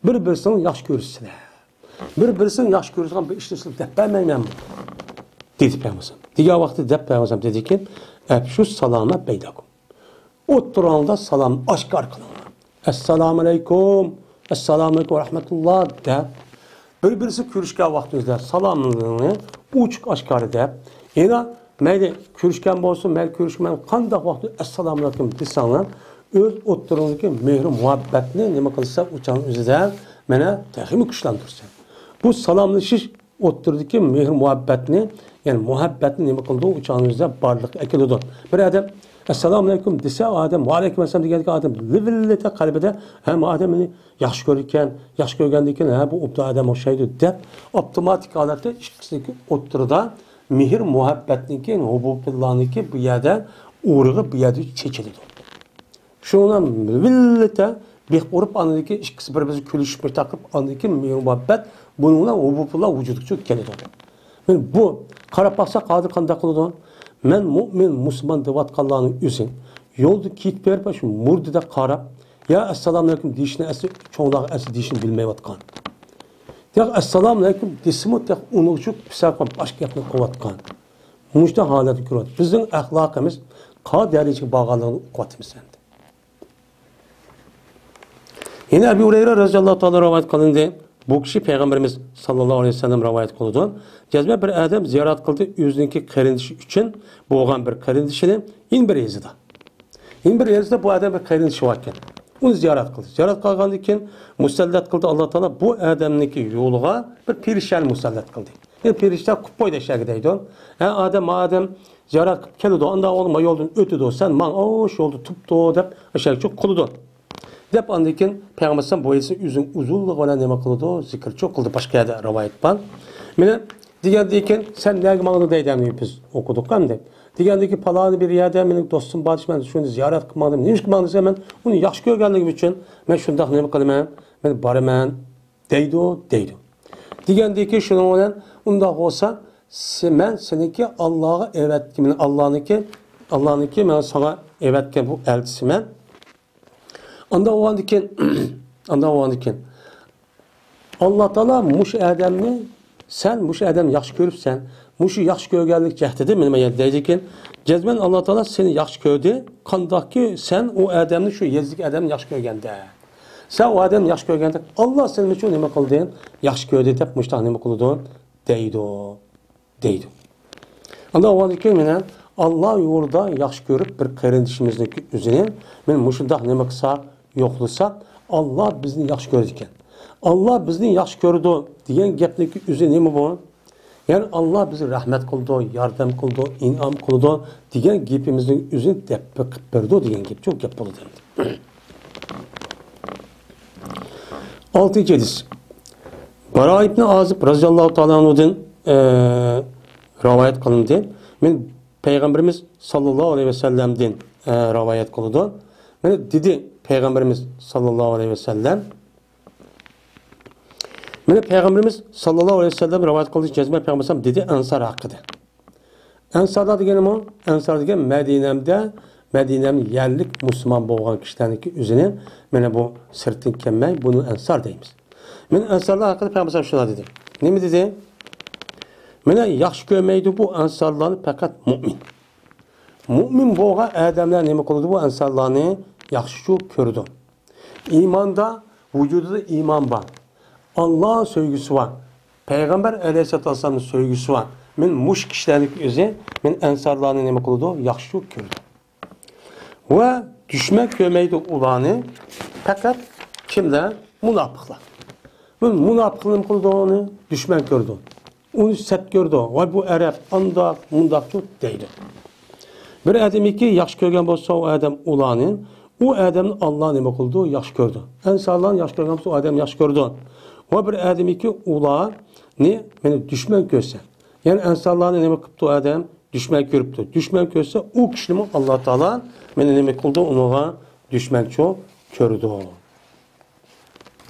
بىر-بىرسىڭلار ياخشى كۆرۈشسىلەر. بىر-بىرسىڭلار ياخشى كۆرۈشىدىغان بىر ئىشنى سىلەرگە دەپ بەرمەيمەنمۇ؟ دېدى پەيغەمبەر. دېگەن ۋاقتى دەپ پەيغەمبەر دېدىكى، ئەپشۇس سالامە بەينەكۇم. ئوتتۇرىڭىزدا سالام ئاشكارا قىلىڭلار. ئەسسالامۇ ئەلەيكۇم، ئەسسالامۇ ئەلەيكۇم ۋە رەھمەتۇللا دەپ، بىر-بىرسى كۆرۈشكەن ۋاقتىڭىزدا سالاملىرىڭلارنى ئوچۇق ئاشكارا دەپ، يەنە مەيلى كۆرۈشكەن بولسۇن، مەيلى كۆرۈشمىگەن، قانداق ۋاقىتتا ئەسسالامۇ ئەلەيكۇم دېسەڭلار، ئۆز ئوتتۇرىڭىزدىكى مېھرى مۇھەببەتنى نېمە قىلسا، ئۇ چاغنىڭ ئۆزىدە مانا تېخىمۇ كۈچلەندۈرسە. بۇ سالاملىشىش ئوتتۇرىدىكى مېھىر-مۇھەببەتنى، يەنى مۇھەببەتنى نېمە قىلىدۇ؟ ئۇ چاغنىڭ ئۆزىدە بارلىققا ئەكېلىدۇ. بىر ئادەم «ئەسسالامۇئەلەيكۇم» دېسە، ئۇ ئادەم «ۋەئەلەيكۇم ئەسسالام» دېگەندىكىن ئادەم لىۋىللىتە قەلبىدە، «ھە، بۇ ئادەم مېنى ياخشى كۆرىدىكەن، ياخشى كۆرگەندىكىن، ھە، بۇ ئوبدان ئادەم ئوخشايدۇ» دەپ، ئاپتوماتىك ھالەتتە ئىككىسىنىڭكى ئوتتۇرىدا مېھىر-مۇھەببەتنىڭكى، ھۇببۇللانىڭكى بۇ يەردە ئۇرۇقى بۇ يەردە چېچىلىدۇ. شۇنىڭ بىلەن ۋىللىتە بىخ ئۇرۇپ، ئاندىن كېيىن ئىككىسى بىر-بىرىگە كۈلۈشۈپ، مۇشتاق قىلىپ، ئاندىن كېيىن مېھىر-مۇھەببەت بۇنىڭ بىلەن ھۇببۇللا ۋۇجۇدقا چۆكۈپ كېلىدۇ. مانا بۇ، قاراپ باقساق، ھازىر قانداق قىلىدۇ؟ مەن مۇئمىن، مۇسۇلمان دەۋاتقانلارنىڭ ئۆزى يولدا كېتىپ بېرىپ، شۇ مۇردىدەك قاراپ، يا ئەسسالامۇئەلەيكۇم دېيىشنى ئەسلى، چوڭلارغا ئەسلى دېيىشنى بىلمەيۋاتقان. تېخى ئەسسالامۇئەلەيكۇم دېسىمۇ، تېخى ئۇنىڭغىچە پىساققان باشقا گەپنى قىلىۋاتقان. مۇشۇنداق ھالەتنى كۆرۈۋاتىمىز. بىزنىڭ ئەخلاقىمىز قانداق دەرىجىگە بارغانلىقىنى ئۇقۇۋاتىمىز ئەمدى. يەنە ئەبۇ ھۇرەيرە رەزىياللاھۇ تائالا رىۋايەت قىلىندى. بۇ كىشى پەيغەمبىرىمىز ساللاللاھۇ ئەلەيھى ۋەسەللەم رىۋايەت قىلىدۇ. جەزمەن بىر ئادەم زىيارەت قىلدى، ئۆزىنىڭكى قېرىندىشى ئۈچۈن بولغان بىر قېرىندىشىنى يەنە بىر يېزىدا. يەنە بىر يېزىدا بۇ ئادەم بىر قېرىندىشى بار ئىكەن. ئۇنى زىيارەت قىلدى. زىيارەت قىلغاندىن كېيىن مۇسەللەت قىلدى ئاللا تائالا بۇ ئادەمنىڭكى يولىغا بىر پېرىشتەنى مۇسەللەت قىلدى. يەنى پېرىشتە قويۇپ قوي دەشەگە دەيدۇ. ھە ئادەم، ما ئادەم زىيارەت قىلىپ كېلىدۇ، ئاندا ئۇ ما يولدىن ئۆتىدۇ، سەن ماڭ، ئۇ شۇ يولدا تۇرۇپتۇ دەپ ئاشەگىچە قىلىدۇ. دەپ ئاندىن كېيىن پەيغەمبەر ئەلەيھىسسالام بۇ ھەدىسنى ئۆزىنىڭ ئۇزۇنلۇقى بىلەن نېمە قىلىدۇ؟ زىكىرچۇ قىلدى. باشقا يەردە رىۋايەت بار. مېنى دېگەندىن كېيىن سەن نەگە ماڭدىڭ دەيدۇ، ئەمدى بىز ئوقۇدۇق ئەمدى. دېگەندىن كېيىن پالانى بىر يەردە مېنىڭ دوستۇم بار، مەن شۇنى زىيارەت قىلىپ ماڭدىم. نېمىشقا ماڭدىڭ دېسە، مەن ئۇنى ياخشى كۆرگەنلىكىم ئۈچۈن مەن شۇنداق نېمە قىلىمەن، مەن بارىمەن دەيدۇ، دەيدۇ. دېگەندىن كېيىن شۇنىڭ بىلەن ئۇنداق بولسا، سە-، مەن سېنىڭكى ئاللاغا ئەۋەتكەن، ئاللانىڭكى، ئاللانىڭكى مەن ساڭا ئەۋەتكەن بۇ ئەلچىسىمەن. ئانداق بولغاندىكىن، ئانداق بولغاندىكىن، ئاللا تائالا مۇشۇ ئادەمنى، سەن مۇشۇ ئادەمنى ياخشى كۆرۈپسەن، مۇشۇ ياخشى كۆرگەنلىك جەھىتىدە مېنى مانا دەيدىكىن، جەزمەن ئاللا تائالا سېنى ياخشى كۆردى، قانداقكى سەن ئۇ ئادەمنى، شۇ يېزىدىكى ئادەمنى ياخشى كۆرگەندە. سەن ئۇ ئادەمنى ياخشى كۆرگەندەك، ئاللا سېنى مۇشۇ نېمە قىلدى، ياخشى كۆردى دەپ مۇشۇنداق نېمە قىلىدۇ، دەيدۇ. دەيدۇ. ئاندىن ئۇنىڭدىن كېيىن مانا ئاللا يولىدا ياخشى كۆرۈپ بىر قېرىندىشىمىزنىڭكى ئۆزىنى مانا مۇشۇنداق نېمە قىلساق، يوقلىساق، ئاللا بىزنى ياخشى كۆرىدىكەن. ئاللا بىزنى ياخشى كۆرىدۇ دېگەن گەپنىڭكى ئۆزى نېمە بۇ؟ يەنى ئاللا بىزگە رەھمەت قىلىدۇ، ياردەم قىلىدۇ، ئىنئام قىلىدۇ دېگەن گېپىمىزنىڭ ئۆزىنى دەپ قىلىپ بېرىدۇ دېگەن گەپ، شۇ گەپ بولىدۇ ئەمدى. ئالتىنچى ھەدىس. بارا ئىبنى ئازىب رەزىياللاھۇ تائالا ئەنھۇدىن، ئە، رىۋايەت قىلىندى. مانا پەيغەمبىرىمىز ساللاللاھۇ ئەلەيھى ۋەسەللەمدىن، ئە، رىۋايەت قىلىدۇ. مانا دېدى پەيغەمبىرىمىز ساللاللاھۇ ئەلەيھى ۋەسەللەم. مانا پەيغەمبىرىمىز ساللاللاھۇ ئەلەيھى ۋەسەللەم رىۋايەت قىلدى، جەزمەن پەيغەمبىرىمىز دېدى ئەنسار ھەققىدە. ئەنسارلار دېگىنىمۇ، ئەنسار دېگەن مەدىنەمدە، مەدىنەم يەرلىك مۇسۇلمان بولغان كىشىلەرنىڭكى ئۆزىنى، مانا بۇ سىرتتىن كەلمەي، بۇنى ئەنسار دەيمىز. مانا ئەنسارلار ھەققىدە پەيغەمبەر شۇنداق دېدى. نېمە دېدى؟ مانا ياخشى كۆرمەيدۇ بۇ ئەنسارلارنى پەقەت مۇئمىن. مۇئمىن بولغان ئادەملەر نېمە قىلىدۇ؟ بۇ ئەنسارلارنى ياخشى كۆرىدۇ. ئىماندا، ۋۇجۇدىدا ئىمان بار. ئاللا سۆيگۈسى بار. پەيغەمبەر ئەلەيھىسسالاتۇ ۋەسسالامنىڭ سۆيگۈسى بار. مانا مۇشۇ كىشىلەرنىڭ ئۆزى مانا ئەنسارلارنى نېمە قىلىدۇ؟ ياخشى كۆرىدۇ. ۋە دۈشمەن كۆرمەيدۇ ئۇلارنى. پەقەت كىملەر؟ مۇناپىقلار. مانا مۇناپىقلار نېمە قىلىدۇ ئۇنى؟ دۈشمەن كۆرىدۇ. ئۇنى سەت كۆرىدۇ. ۋاي بۇ ئەرەب، ئانداق، مۇنداقچۇ دەيدۇ. بىر ئادەمكى ياخشى كۆرگەن بولسا ئۇ ئادەم ئۇلارنى، ئۇ ئادەمنى ئاللا نېمە قىلىدۇ؟ ياخشى كۆرىدۇ. ئەنسارلارنى ياخشى كۆرگەن بولسا ئۇ ئادەمنى ياخشى كۆرىدۇ. ۋە بىر ئادەمكى ئۇلارنى مانا دۈشمەن كۆرسە، يەنى ئەنسارلارنى نېمە قىپتۇ ئادەم؟ دۈشمەن كۆرۈپتۇ. دۈشمەن كۆرسە ئۇ كىشىنىمۇ ئاللا تائالا مانا نېمە قىلىدۇ؟ ئۇنىڭغا دۈشمەنچۇ كۆرىدۇ.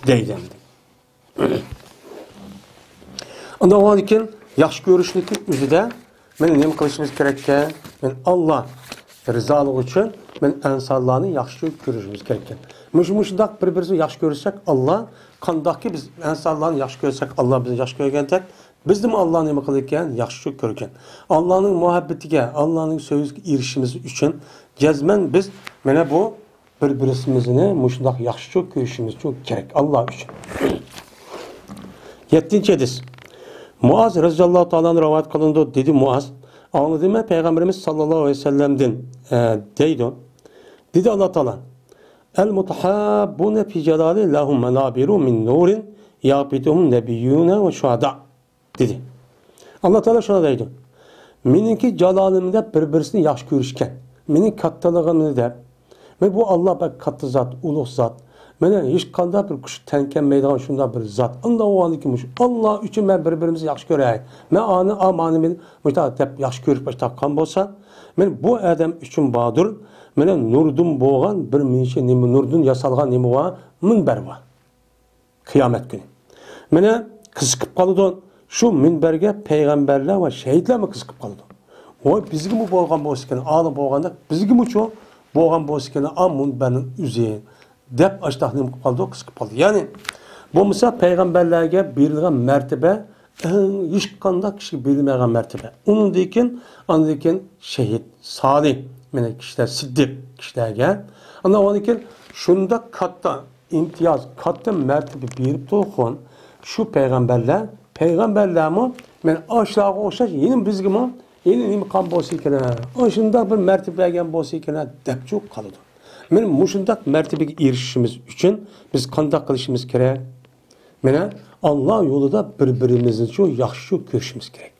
دەيدۇ ئەمدى. ئاندىن كېيىن ياخشى كۆرۈشنىڭكى ئۆزىدە مانا نېمە قىلىشىمىز كېرەككەن؟ مانا ئاللا رىزالىقى ئۈچۈن مانا ئەنسارلارنى ياخشى كۆرۈشىمىز كېرەككەن. مۇشۇ، مۇشۇنداق بىر-بىرىمىزنى ياخشى كۆرسەك، ئاللا قانداقكى بىز ئەنسارلارنى ياخشى كۆرسەك، ئاللا بىزنى ياخشى كۆرگەندەك، بىزنىمۇ ئاللا نېمە قىلىدىكەن؟ ياخشى كۆرىدىكەن. ئاللانىڭ مۇھەببىتىگە، ئاللانىڭ سۆيگۈسىگە ئېرىشىشىمىز ئۈچۈن جەزمەن بىز مانا بۇ بىر-بىرىمىزنى مۇشۇنداق ياخشىچۇ كۆرۈشىمىزچۇ كېرەك، ئاللا ئۈچۈن. يەتتىنچى ھەدىس. مۇئاز رەزىياللاھۇ تائالا ئەنھۇ رىۋايەت قىلىنىدۇ، دېدى مۇئاز، ئاڭلىدىم مەن پەيغەمبىرىمىز ساللاللاھۇ ئەلەيھى ۋەسەللەمدىن، ئە، دەيدۇ. دېدى ئاللا تائالا، المتحابون في جلالي لهم منابر من نور يغبطهم نبيون وشهداء. دېدى. ئاللا تائالا شۇنداق دەيدۇ. مېنىڭكى جالالىمدا بىر-بىرسىنى ياخشى كۆرۈشكەن. مېنىڭ كاتتىلىقىمنى دەپ. مەن بۇ ئاللا بەك كاتتا زات، ئۇلۇغ زات. مېنى ھېچقانداق بىر كۈچ تەڭ كەلمەيدىغان شۇنداق بىر زات. ئۇنداق بولغاندىكىن مۇشۇ ئاللا ئۈچۈن مەن بىر-بىرىمىزنى ياخشى كۆرەي. مەن ئانى، ئا، مانى مېنى مۇشۇنداق دەپ ياخشى كۆرۈپ باشلاپ تاپقان بولسا، مەن بۇ ئادەم ئۈچۈن باردۇر. مېنىڭ نۇردىن بولغان بىر مىنچە نېمە، نۇردىن ياسالغان نېمە بار؟ مۇنبەر بار. قىيامەت كۈنى. مانا قىزىقىپ قالىدۇ. شۇ مۇنبەرگە پەيغەمبەرلەر ۋە شەھىدلەرمۇ قىزىقىپ قالىدۇ. ۋاي، بىزگىمۇ بولغان بولسىكەن، ئالىي بولغاندا بىزگىمۇچۇ بولغان بولسىكەن، ئا، مۇنبەرنىڭ ئۆزى دەپ ئاشتاق نېمە قىلىپ قالدى، قىزىقىپ قالدى. يەنى بولمىسا پەيغەمبەرلەرگە بېرىلگەن مەرتىبە ئەڭ ھېچقانداق كىشىگە بېرىلمىگەن مەرتىبە. ئۇنىڭدىن كېيىن، ئاندىن كېيىن شېھىت، سالىھ، مانا كىشىلەر، سىددىق كىشىلەرگە. ئاندىن كېيىن شۇنداق كاتتا ئىمتىياز، كاتتا مەرتىبە بېرىپ تۇرغان شۇ پەيغەمبەرلەر، پەيغەمبەرلەرمۇ مانا ئاشۇلارغا ئوخشاش يەنە بىزگىمۇ يەنە نېمە قىلغان بولسا ئىكەن، ئاشۇنداق بىر مەرتىبە بەرگەن بولسا ئىكەن دەپچۇ قالىدۇ. مانا مۇشۇنداق مەرتىبىگە ئېرىشىشىمىز ئۈچۈن بىز قانداق قىلىشىمىز كېرەك؟ مانا، ئاللا يولىدا بىر-بىرىمىزنىچۇ ياخشىچۇ كۆرۈشىمىز كېرەك.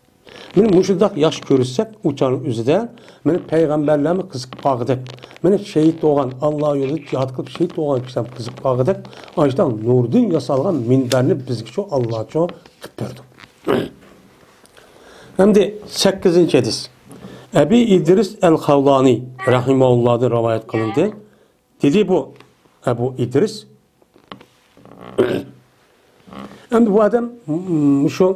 مانا مۇشۇنداق ياخشى كۆرۈشسەك، ئۇ چاغنىڭ ئۆزىدە مانا پەيغەمبەرلەرمۇ قىزىقىپ قالغۇدەك، مانا شېھىت بولغان، ئاللا يولىدا جىھاد قىلىپ شېھىت بولغان كىشىلەر قىزىقىپ قالغۇدەك، ئاشۇنداق نۇردىن ياسالغان مىنبەرنى بىزگىچۇ ئاللاچۇ قىلىپ بەردى. ئەمدى سەككىزىنچى ھەدىس. ئەبى ئىدرىس ئەل خەۋلانى رەھىمەھۇللادىن رىۋايەت قىلىندى. دېدى بۇ ئەبۇ ئىدرىس. ئەمدى بۇ ئادەم، م-، مۇشۇ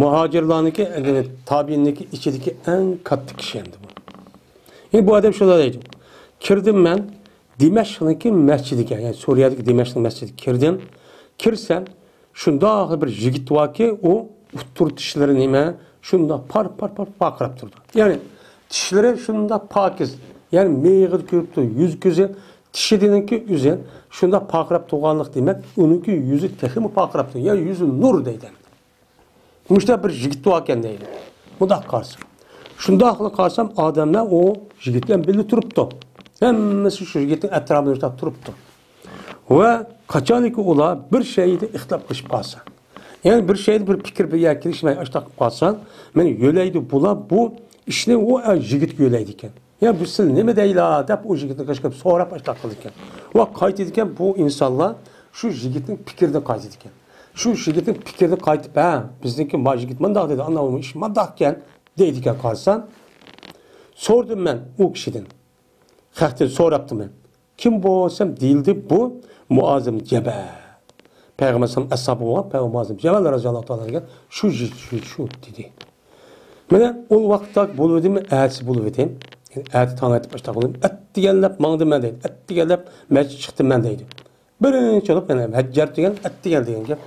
مۇھاجىرلارنىڭكى، ئە، تابىئىننىڭكى ئىچىدىكى ئەڭ كاتتا كىشى ئەمدى بۇ. ئەمدى بۇ ئادەم شۇنداق دەيدۇ. كىردىم مەن دىمەشقنىڭكى مەسچىتىگە، يەنى سۈرىيەدىكى دىمەشقنىڭ مەسچىتىگە كىردىم. كىرسەم، شۇنداق بىر يىگىت باركى، ئۇ ئۇتتۇرا چىشلىرى نېمە، شۇنداق پار، پار، پار پارقىراپ تۇرىدۇ. يەنى چىشلىرى شۇنداق پاكىز، يەنى مېغىز كۆرۈپ تۇرۇپ، يۈز كۆزى، چىشىدىنىڭكى ئۆزى شۇنداق پارقىراپ تۇرغانلىق دېمەك، ئۇنىڭكى يۈزى تېخىمۇ پارقىراپ تۇرىدۇ. يەنى يۈزى نۇر دەيدۇ. مۇشۇنداق بىر يىگىت باركەن دەيدۇ. مۇنداق قارىسام. شۇنداقلا قارىسام، ئادەملەر ئۇ يىگىت بىلەن بىللە تۇرۇپتۇ. ھەممىسى شۇ يىگىتنىڭ ئەتراپىدا شۇنداق تۇرۇپتۇ. ۋە قاچانكى ئۇلار بىر شەيدە ئىختىلاپ قىلىشىپ قالسا، يەنى بىر شەيدە بىر پىكىر بىر يەرگە كېلىشمەي ئاشتاق قىلىپ قالسا، مانا يۆلەيدۇ بۇلار بۇ ئىشنى ئۇ يىگىتكە يۆلەيدىكەن. يا بۇ سىلەر نېمە دەيلا دەپ ئۇ يىگىتنى قىچقىرىپ سوراپ ئاشتاق قىلىدىكەن. ۋە قايتىدىكەن بۇ ئىنسانلار شۇ يىگىتنىڭ پىكرىدىن قايتىدىكەن. شۇ يىگىتنىڭ پىكرىدىن قايتىپ، ھە، بىزنىڭكى ما يىگىت مۇنداق دېدى، ئانا ئۇ ئىش مۇنداقكەن دەيدىكەن قارىسام. سورىدىم مەن ئۇ كىشىدىن. خەقتىن سوراپتىمەن. كىم بولسام دېيىلدى، بۇ مۇئازىم جەبەل. پەيغەمبەر ئەسھابى بولغان پەيغەمبەر مۇئازىم جەبەل رازىياللاھۇ تائالا ئەنھۇ شۇ، شۇ، شۇ دېدى. مەن ئۇ ۋاقىتتا بولۇۋىدىم، ئەتىسى بولۇۋىدىم. يەنى ئەتە تاڭ ئېتىپ ئاشتاق بولدۇم. ئەتىگەنلەپ ماڭدىم مەن دەيدۇ. ئەتىگەنلەپ مەسچىت چىقتىم مەن دەيدۇ. بىرىنچى بولۇپ مەن ھەججەر دېگەن، ئەتىگەن دېگەن گەپ.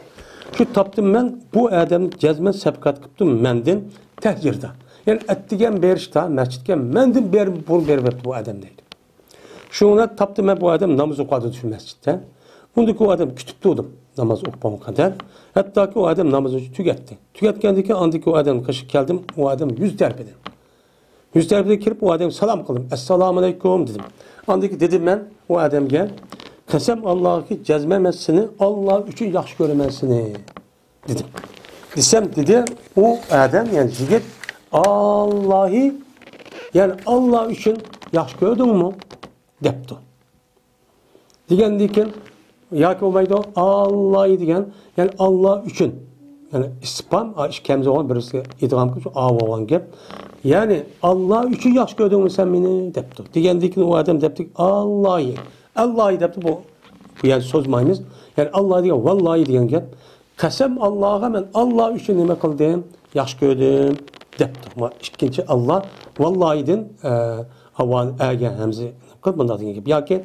شۇ تاپتىم مەن بۇ ئادەمنى جەزمەن سەپقەت قىپتۇ مەندىن تەھجىردە. يەنى ئەتىگەن بېرىشتا مەسچىتكە مەندىن بېرىپ، بۇرۇن بېرىپ بېرىپتۇ بۇ ئادەم دەيدۇ. شۇڭا تاپتىم مەن بۇ ئادەم ناماز ئوقۇۋاتىدۇ شۇ مەسچىتتە. ئۇندىكى ئۇ ئادەم كۈتۈپ تۇردۇم ناماز ئوقۇپ بولغان قەدەر. ھەتتاكى ئۇ ئادەم نامازنى تۈگەتتى. تۈگەتكەندىن كېيىن ئاندىكى ئۇ ئادەمنىڭ قېشىغا كەلدىم، ئۇ ئادەم يۈز تەرىپىدىن. يۈز تەرىپىدىن كىرىپ ئۇ ئادەمگە سالام قىلدىم. ئەسسالامۇئەلەيكۇم دېدىم. ئاندىن كېيىن دېدىم مەن ئۇ ئادەمگە، قەسەم ئاللاھكى جەزمەن مەن سېنى ئاللا ئۈچۈن ياخشى كۆرىمەن سېنى. دېدىم. دېسەم، دېدى، ئۇ ئادەم، يەنى يىگىت، ئاللاھى، يەنى ئاللا ئۈچۈن ياخشى كۆردۈڭمۇ؟ دەپتۇ. دېگەندىن كېيىن، ياكى بولمايدۇ، ئاللاھى دېگەن، يەنى ئاللا ئۈچۈن. يەنى ئىستىپھام، ئا، ئىككى ھەمزە بولغان، بىرسىگە ئىدغام قىلىپ، شۇ ئا بولغان گەپ. يەنى، ئاللا ئۈچۈن ياخشى كۆردۈڭمۇ سەن مېنى؟ دەپتۇ. دېگەندىن كېيىن ئۇ ئادەم دەپتۇ، ئاللاھى. ئاللاھى دەپتۇ، بۇ، بۇ يەنى سوزمايمىز. يەنى، ئاللا دېگەن، ۋاللاھى دېگەن گەپ. قەسەم ئاللاغا مەن ئاللا ئۈچۈن نېمە قىلدىم؟ ياخشى كۆردۈم، دەپتۇ. ۋە ئىككىنچى ئاللا، ۋاللاھىدىن، ئە، ئاۋۋال ئەگە ھەمزە قىلىپ مۇنداق دېگەن گەپ. ياكى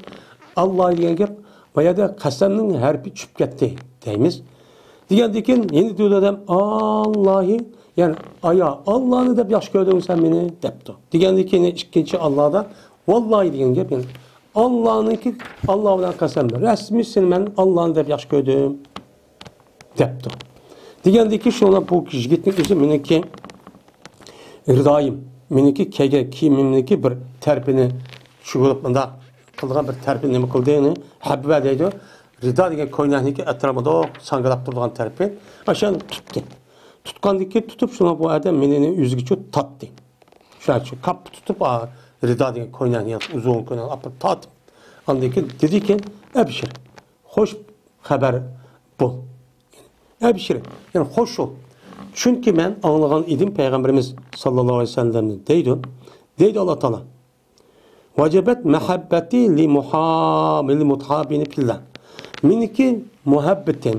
ئاللا دېگەن گەپ، بۇ يەردە قەسەمنىڭ ھەرپى چۈشۈپ كەتتى دەيمىز. دېگەندىن كېيىن يەنە دېدى ئادەم، ئاللاھى، يەنى ئايا، ئاللانى دەپ ياخشى كۆردۈڭمۇ سەن مېنى؟ دەپتۇ. دېگەندىن كېيىن ئىككىنچى ئاللادا، ۋاللاھى دېگەن گەپ، يەنى ئاللانىڭكى، ئاللا بىلەن قەسەم، رەسمىي سېنى مەن ئاللانى دەپ ياخشى كۆردۈم. دەپتۇ. دېگەندىكى، شۇڭا بۇ يىگىتنىڭ ئۆزى مېنىڭكى رىدايىم، مېنىڭكى كىيگەن كىيىمىمنىڭكى بىر تەرىپىنى چۈشۈرۈپ، مۇنداق قىلغان بىر تەرىپىنى نېمە قىلدى، يەنى ھەبۋە دەيدۇ. رىدا دېگەن كوينەكنىڭكى ئەتراپىدا ساڭگىلاپ تۇرىدىغان تەرىپى. ئاشۇنى تۇتتى. تۇتقاندىكى تۇتۇپ، شۇڭا بۇ ئادەم مېنى ئۆزىگىچۇ تارتتى. شۇنىڭ ئۈچۈن كاپپا تۇتۇپ، ئا، رىدا دېگەن كوينەكنى، ئۇزۇن كوينەكنى ئاپىرىپ تارتىپ، ئاندىن كېيىن دېدىكى، ئەبشىر، خوش خەۋەر بول. ئەبشىر، يەنى خوش بول. چۈنكى مەن ئاڭلىغان ئىدىم پەيغەمبىرىمىز ساللاللاھۇ ئەلەيھى ۋەسەللەمنى دەيدۇ. دەيدۇ ئاللا تائالا. ۋەجەبەت مەھەببەتى لىمۇھا-، لىلمۇتەھاببىنى فىللا. مېنىڭكى مۇھەببىتىم،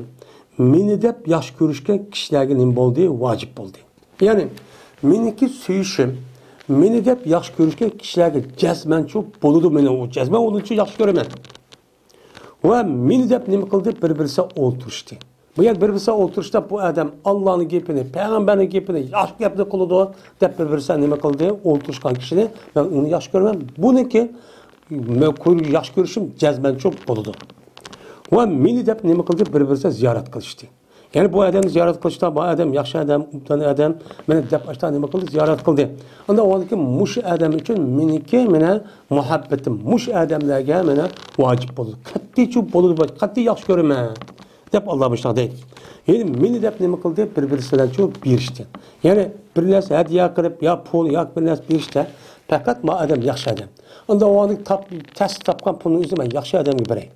مېنى دەپ ياخشى كۆرۈشكەن كىشىلەرگە نېمە بولدى؟ ۋاجىپ بولدى. يەنى، مېنىڭكى سۆيۈشۈم، مېنى دەپ ياخشى كۆرۈشكەن كىشىلەرگە جەزمەنچۇ بولىدۇ، مېنى ئۇ جەزمەن ئۇنىڭچۇ ياخشى كۆرىمەن. ۋە مېنى دەپ نېمە قىلدى؟ بىر-بىرسى ئولتۇرۇشتى. بۇ يەردە بىر-بىرسى ئولتۇرۇشتا بۇ ئادەم ئاللانىڭ گېپىنى، پەيغەمبەرنىڭ گېپىنى، ياخشى گەپنى قىلىدۇ دەپ بىر-بىرسى نېمە قىلدى؟ ئولتۇرۇشقان كىشىنى مەن ئۇنى ياخشى كۆرىمەن. بۇنىڭكى مەن كۆر-، ياخشى كۆرۈشۈم جەزمەنچۇ بولىدۇ. ۋە مېنى دەپ نېمە قىلدى؟ بىر-بىرسى زىيارەت قىلىشتى. يەنى بۇ ئادەمنى زىيارەت قىلىشتا، بۇ ئادەم ياخشى ئادەم، ئوبدان ئادەم، مېنى دەپ ئاشتا نېمە قىلدى؟ زىيارەت قىلدى. ئاندا ئۇنىڭكى مۇشۇ ئادەم ئۈچۈن مېنىڭكى مېنە مۇھەببىتىم مۇشۇ ئادەملەرگە مېنە ۋاجىپ بولىدۇ. قەتئىيچۇ بولىدۇ، قەتئىي ياخشى كۆرىمەن، دەپ ئاللا مۇشۇنداق دەيدۇ. يەنى مېنى دەپ نېمە قىلدى؟ بىر-بىرسى بىلەنچۇ بېرىشتى. يەنى بىر نەرسە ھەدىيە قىلىپ يا پۇل ياكى بىر نەرسە بېرىشتە پەقەت ما ئادەم ياخشى ئادەم. ئاندا ئۇ ئادەم تاپ-، تەس تاپقان پۇلنىڭ ئۆزى مەن ياخشى ئادەمگە بېرەي.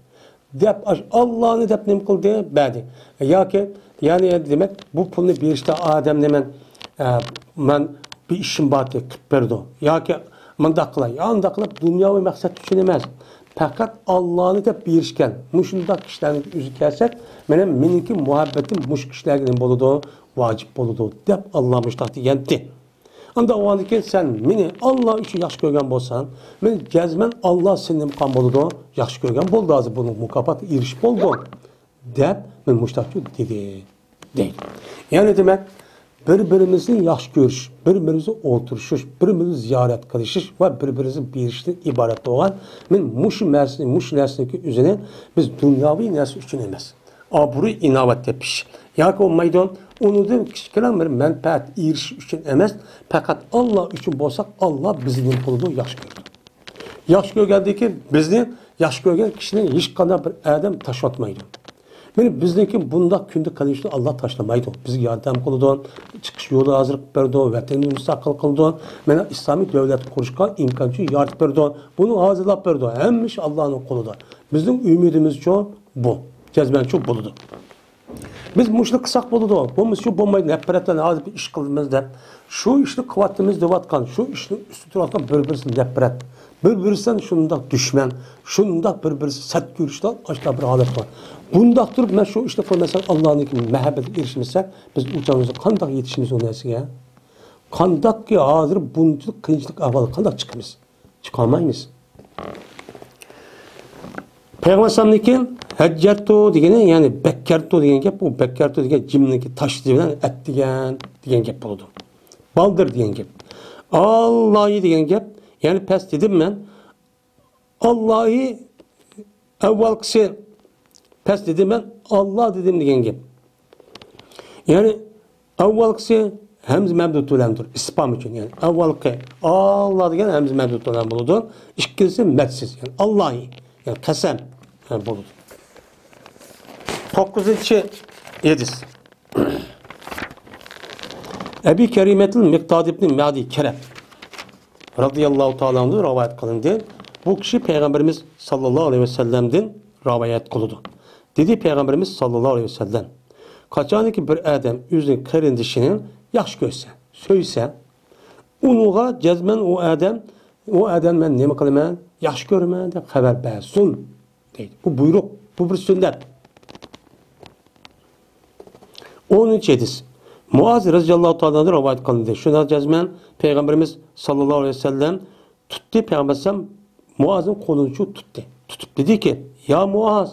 دەپ، ئاش-، ئاللانى دەپ نېمە قىلدى؟ بەردى. ياكى، يەنى دېمەك، بۇ پۇلنى بېرىشتە ئادەمنى مەن، ئە، مەن بىر ئىشىم باردى، قىلىپ بېرىدۇ. ياكى مۇنداق قىلاي، يا ئانداق قىلىپ، دۇنياۋى مەقسەت ئۈچۈن ئەمەس. پەقەت ئاللانى دەپ بېرىشكەن. مۇشۇنداق كىشىلەرنىڭ ئۆزى كەلسەك، مېنىڭ، مېنىڭكى مۇھەببىتىم مۇشۇ كىشىلەرگە نېمە بولىدۇ؟ ۋاجىپ بولىدۇ، دەپ ئاللا مۇشۇنداق دېگەنتى. ئاندىن ئۇنىڭدىن كېيىن سەن مېنى ئاللا ئۈچۈن ياخشى كۆرگەن بولساڭ، مېنى جەزمەن ئاللا سېنى نېمە قىلغان بولىدۇ؟ ياخشى كۆرگەن بولىدۇ، ھازىر بۇنىڭ مۇكاپاتىغا ئېرىشىپ بولدۇڭ، دەپ مېنى مۇشۇنداقچۇ دېدى، دەيدۇ. يەنى دېمەك، بىر-بىرىمىزنى ياخشى كۆرۈش، بىر-بىرىمىزنى ئولتۇرۇشۇش، بىر-بىرىمىزنى زىيارەت قىلىشىش ۋە بىر-بىرىمىزنى بېرىشتىن ئىبارەت بولغان، مېنى مۇشۇ مەرسىنى، مۇشۇ نەرسىنىڭكى ئۆزىنى بىز دۇنياۋى نەرسە ئۈچۈن ئەمەس، ئابرۇي، ئىناۋەت تېپىش ياكى بولمايدۇ، ئۇنىڭدىن كىچىككىنە بىر مەنپەئەت ئېرىشىش ئۈچۈن ئەمەس، پەقەت ئاللا ئۈچۈن بولساق، ئاللا بىزنى نېمە قىلىدۇ؟ ياخشى كۆرىدۇ. ياخشى كۆرگەندىن كېيىن بىزنى ياخشى كۆرگەن كىشىنى ھېچقانداق بىر ئادەم تاشلاتمايدۇ. مانا بىزنىڭكى بۇنداق كۈندە قېلىشنى ئاللا تاشلىمايدۇ. بىزگە ياردەم قىلىدۇ، چىقىش يولى ھازىر قىلىپ بېرىدۇ، ۋەتىنىمىزنى مۇستەقىل قىلىدۇ، مانا ئىسلامىي دۆلەت قۇرۇشقا ئىمكانچۇ يارىتىپ بېرىدۇ. بۇنى ھازىرلاپ بېرىدۇ. ھەممە ئىش ئاللانىڭ قولىدا. بىزنىڭ ئۈمىدىمىزچۇ بۇ. جەزمەنچۇ بولىدۇ. بىز مۇشۇنى قىلساق بولىدۇ، بولمىسا شۇ بولمايدۇ، نەپرەتلەن ھازىر بىر ئىش قىلىمىز دەپ، شۇ ئىشنى قىلىۋاتىمىز دەۋاتقان، شۇ ئىشنىڭ ئۈستىدە تۇرۇۋاتقان بىر-بىرسىدىن نەپرەت، بىر-بىرسىدىن شۇنداق دۈشمەن، شۇنداق بىر-بىرسى سەت كۆرۈشىدىغان ئاشۇنداق بىر ھالەت بار. بۇنداق تۇرۇپ مەن شۇ ئىشنى قىلمىسام، ئاللانىڭكى مەھەببىتىگە ئېرىشمىسەك، بىز ئۇ چاغدا قانداق يېتىشىمىز ئۇ نەرسىگە؟ قانداقكى ھازىر بۇنچىلىك قىيىنچىلىق ئەھۋالغا قانداق چىقىمىز؟ چىقالمايمىز. پەيغەمبەر ئەلەيھىسسالامدىن كېيىن ھەججەرتۇ دېگىنى، يەنى بەككەرتۇ دېگەن گەپ، ئۇ بەككەرتۇ دېگەن جىمنىڭكى تاشلىشى بىلەن ئەتتىگەن دېگەن گەپ بولىدۇ. بالدىر دېگەن گەپ. ئاللاھى دېگەن گەپ، يەنى پەس دېدىم مەن. ئاللاھى ئەۋۋالقىسى پەس دېدىم مەن، ئاللا دېدىم دېگەن گەپ. يەنى ئەۋۋالقىسى ھەمزە مەمدۇد بىلەن تۇر، ئىسپام ئۈچۈن. يەنى ئەۋۋالقى ئاللا دېگەن ھەمزە مەمدۇد بىلەن بولىدۇ. ئىككىنچىسى مەدسىز، يەنى ئاللاھى، يەنى قەسەم، يەنى بولىدۇ. توققۇزىنچى ھەدىس. ئەبى كەرىمەتىل مىقداد ئىبنى مەدى كەرەب رەزىياللاھۇ تائالا ئەنھۇ رىۋايەت قىلىندى. بۇ كىشى پەيغەمبىرىمىز ساللاللاھۇ ئەلەيھى ۋەسەللەمدىن رىۋايەت قىلىدۇ. دېدى پەيغەمبىرىمىز ساللاللاھۇ ئەلەيھى ۋەسەللەم، قاچانكى بىر ئادەم ئۆزىنىڭ قېرىندىشىنى ياخشى كۆرسە، سۆيسە، ئۇنىڭغا جەزمەن ئۇ ئادەم، ئۇ ئادەمنى مەن نېمە قىلىمەن؟ ياخشى كۆرىمەن دەپ خەۋەر بەرسۇن، دەيدۇ. بۇ بۇيرۇق، بۇ بىر سۈننەت. ئونىنچى ھەدىس. مۇئاز رەزىياللاھۇ تائالا ئەنھۇدىن رىۋايەت قىلىندى. شۇنداق جەزمەن پەيغەمبىرىمىز ساللاللاھۇ ئەلەيھى ۋەسەللەم تۇتتى، پەيغەمبەر ئەلەيھىسسالام مۇئازنىڭ قولىنى شۇ تۇتتى. تۇتۇپ دېدىكى، يا مۇئاز،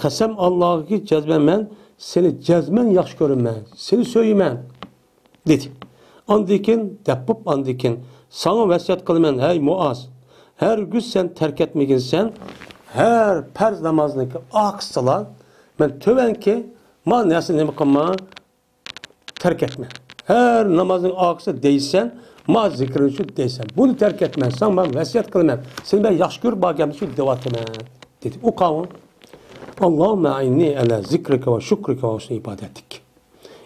قەسەم ئاللاغىكى جەزمەن مەن سېنى جەزمەن ياخشى كۆرىمەن، سېنى سۆيىمەن، دېدى. ئاندىن كېيىن دەپ بوپ، ئاندىن كېيىن ساڭا ۋەسىيەت قىلىمەن، ھەي مۇئاز، ھەرگىز سەن تەرك ئەتمىگىنسەن، ھەر پەرز نامازنىڭكى ئارقىسىلا مەن تۆۋەنكى ما نەرسىنى نېمە قىلما، تەرك ئەتمە. ھەر نامازنىڭ ئارقىسىدا دەيسەن، ما زىكرىنى شۇ دەيسەن. بۇنى تەرك ئەتمە، ساڭا مەن ۋەسىيەت قىلىمەن. سېنى مەن ياخشى كۆرۈپ بار گەپنى شۇ دەۋاتىمەن، دېدى. ئۇ قاۋۇل. اللهم أعني على ذكرك وشكرك وحسن عبادتك.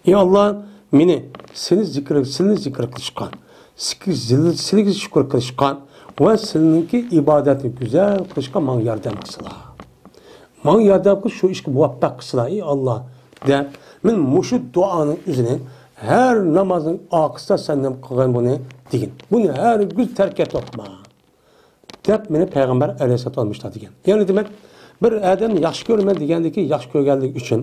ئى ئاللا، مېنى سېنى زىكرى، سېنى زىكرى قىلىشقا، سېنى، سېنى شۈكۈر قىلىشقا ۋە سېنىڭكى ئىبادەتنى گۈزەل قىلىشقا ماڭا ياردەم قىلسىلا. ماڭا ياردەم قىل، شۇ ئىشقا مۇۋەپپەق قىلسىلا، ئى ئاللا، دەپ، مەن مۇشۇ دۇئانىڭ ئۆزىنى ھەر نامازنىڭ ئارقىسىدا سەن نېمە قىلغان بۇنى دېگىن. بۇنى ھەرگىز تەرك ئەتمە. دەپ مېنى پەيغەمبەر ئەلەيھىسسالام ئالمىشتا دېگەن. يەنى دېمەك، بىر ئادەمنى ياخشى كۆرىمەن دېگەندىكى ياخشى كۆرگەنلىكى ئۈچۈن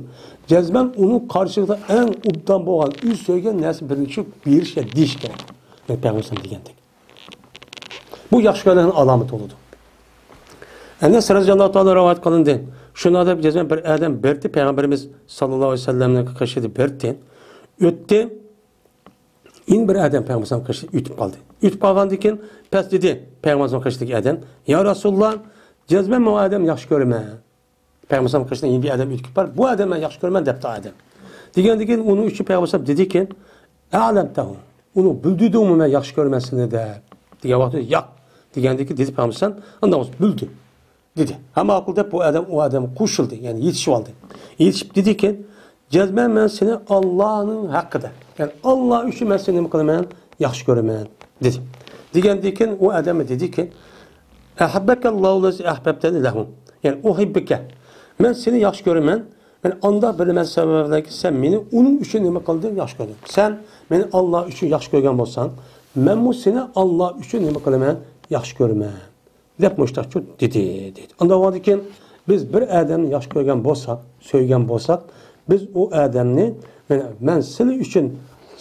جەزمەن ئۇنىڭ قارشىلىقىدا ئەڭ ئوبدان بولغان، ئۆزى سۆيگەن نەرسە بىرنى چۈشۈپ بېرىش يا دېيىش كېرەك. مەن پەيغەمبەر ئەلەيھىسسالام دېگەندەك. بۇ ياخشى كۆرگەنلىكنىڭ ئالامىتى بولىدۇ. ئەنەس رەزىياللاھۇ تائالا رىۋايەت قىلىندى. شۇنداق دەپ جەزمەن بىر ئادەم بەردى، پەيغەمبىرىمىز ساللاللاھۇ ئەلەيھى ۋەسەللەمنىڭ قېشىدا بەردى. ئۆتتى. يەنە بىر ئادەم پەيغەمبەر قېشىدىن ئۆتۈپ قالدى. ئۆتۈپ قالغاندىن كېيىن پەس دېدى پەيغەمبەر قېشىدىكى ئادەم، يا رەسۇلاللا، جەزمەن مەن ئۇ ئادەمنى ياخشى كۆرىمەن. پەيغەمبەر قېشىدىن يەنە بىر ئادەم ئۆتۈپ بار، بۇ ئادەمنى مەن ياخشى كۆرىمەن دەپتۇ ئادەم. دېگەندىن كېيىن ئۇنىڭ ئۈچۈن پەيغەمبەر دېدىكەن، ئەلەمتەھۇ، ئۇنى بىلدۈردۈڭمۇ مەن ياخشى كۆرىمەن سېنى دەپ؟ دېگەن ۋاقىتتا، ياق. دېگەندىن كېيىن دېدى پەيغەمبەر، ئانداق بولسا بىلدى. دېدى. ھە، ماقۇل دەپ بۇ ئادەم ئۇ ئادەمگە قوشۇلدى، يەنى يېتىشىۋالدى. يېتىشىپ دېدىكەن، جەزمەن مەن سېنى ئاللانىڭ ھەققىدە، يەنى ئاللا ئۈچۈن مەن سېنى نېمە قىلىمەن؟ ياخشى كۆرىمەن، دېدى. دېگەندىن كېيىن ئۇ ئادەم دېدىكەن، ئەھەببەكەللاھۇ لەزى ئەھبەبتەنى لەھۇ. يەنى ئۇھىببۇكە. مەن سېنى ياخشى كۆرىمەن. مەن ئاندا بىلىمەن سەۋەبلەركى سەن مېنى ئۇنىڭ ئۈچۈن نېمە قىلدىڭ؟ ياخشى كۆردۈڭ. سەن مېنى ئاللا ئۈچۈن ياخشى كۆرگەن بولساڭ، مەنمۇ سېنى ئاللا ئۈچۈن نېمە قىلىمەن؟ ياخشى كۆرىمەن. دەپ مۇشتاقچۇ دېدى، دېدى. ئانداق بولغاندىن كېيىن بىز بىر ئادەمنى ياخشى كۆرگەن بولساق، سۆيگەن بولساق، بىز ئۇ ئادەمنى، مەن، مەن سىلى ئۈچۈن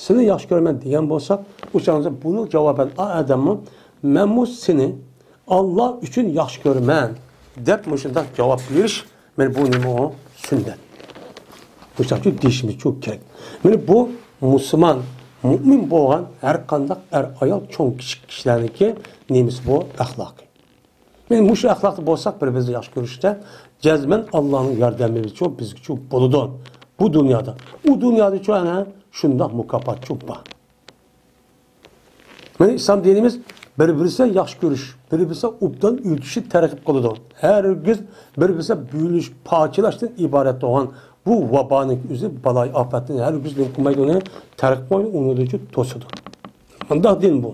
سىلى ياخشى كۆرىمەن دېگەن بولساق، ئۇ چاغدا بۇنىڭ جاۋابەن ئا ئادەممۇ، مەنمۇ سېنى ئاللا ئۈچۈن ياخشى كۆرىمەن دەپ مۇشۇنداق جاۋاب بېرىش، مانا بۇ نېمە ئۇ؟ سۈننەت. مۇشۇنچە دېيىشىمىزچۇ كېرەك. مانا بۇ مۇسۇلمان، مۇئمىن بولغان ھەر قانداق ئەر-ئايال، چوڭ-كىچىك كىشىلەرنىڭكى نېمىسى بۇ؟ ئەخلاقى. مانا مۇشۇ ئەخلاقتا بولساق، بىر-بىرىمىزنى ياخشى كۆرۈشتە، جەزمەن ئاللانىڭ ياردىمىچۇ بىزگىچۇ بولىدۇ. بۇ دۇنيادا. ئۇ دۇنيادىچۇ ئەنە شۇنداق مۇكاپاتچۇ بار. مانا ئىسلام دىنىمىز بىر-بىرسى ياخشى كۆرۈش، بىر-بىرسى ئوبدان ئۆتۈشنى تەرغىب قىلىدۇ. ھەرگىز بىر-بىرسى بۆلۈش، پارچىلاشتىن ئىبارەت بولغان بۇ ۋابانىڭ ئۆزى، بالايىئاپەتنى ھەرگىز نېمە قىلمايدۇ، ئۇنى تەرغىب قىلمايدۇ، ئۇنى توسىدۇ. مۇنداق دىن بۇ.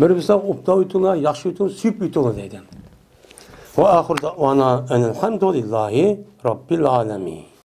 بىر-بىرسى ئوبدان ئۆتۈڭلار، ياخشى ئۆتۈڭلار، سۆيۈپ ئۆتۈڭلار دەيدۇ. ۋە ئاخىر دەئۋانا ئەنىل ھەمدۇلىللاھى رەببىل ئالەمىن.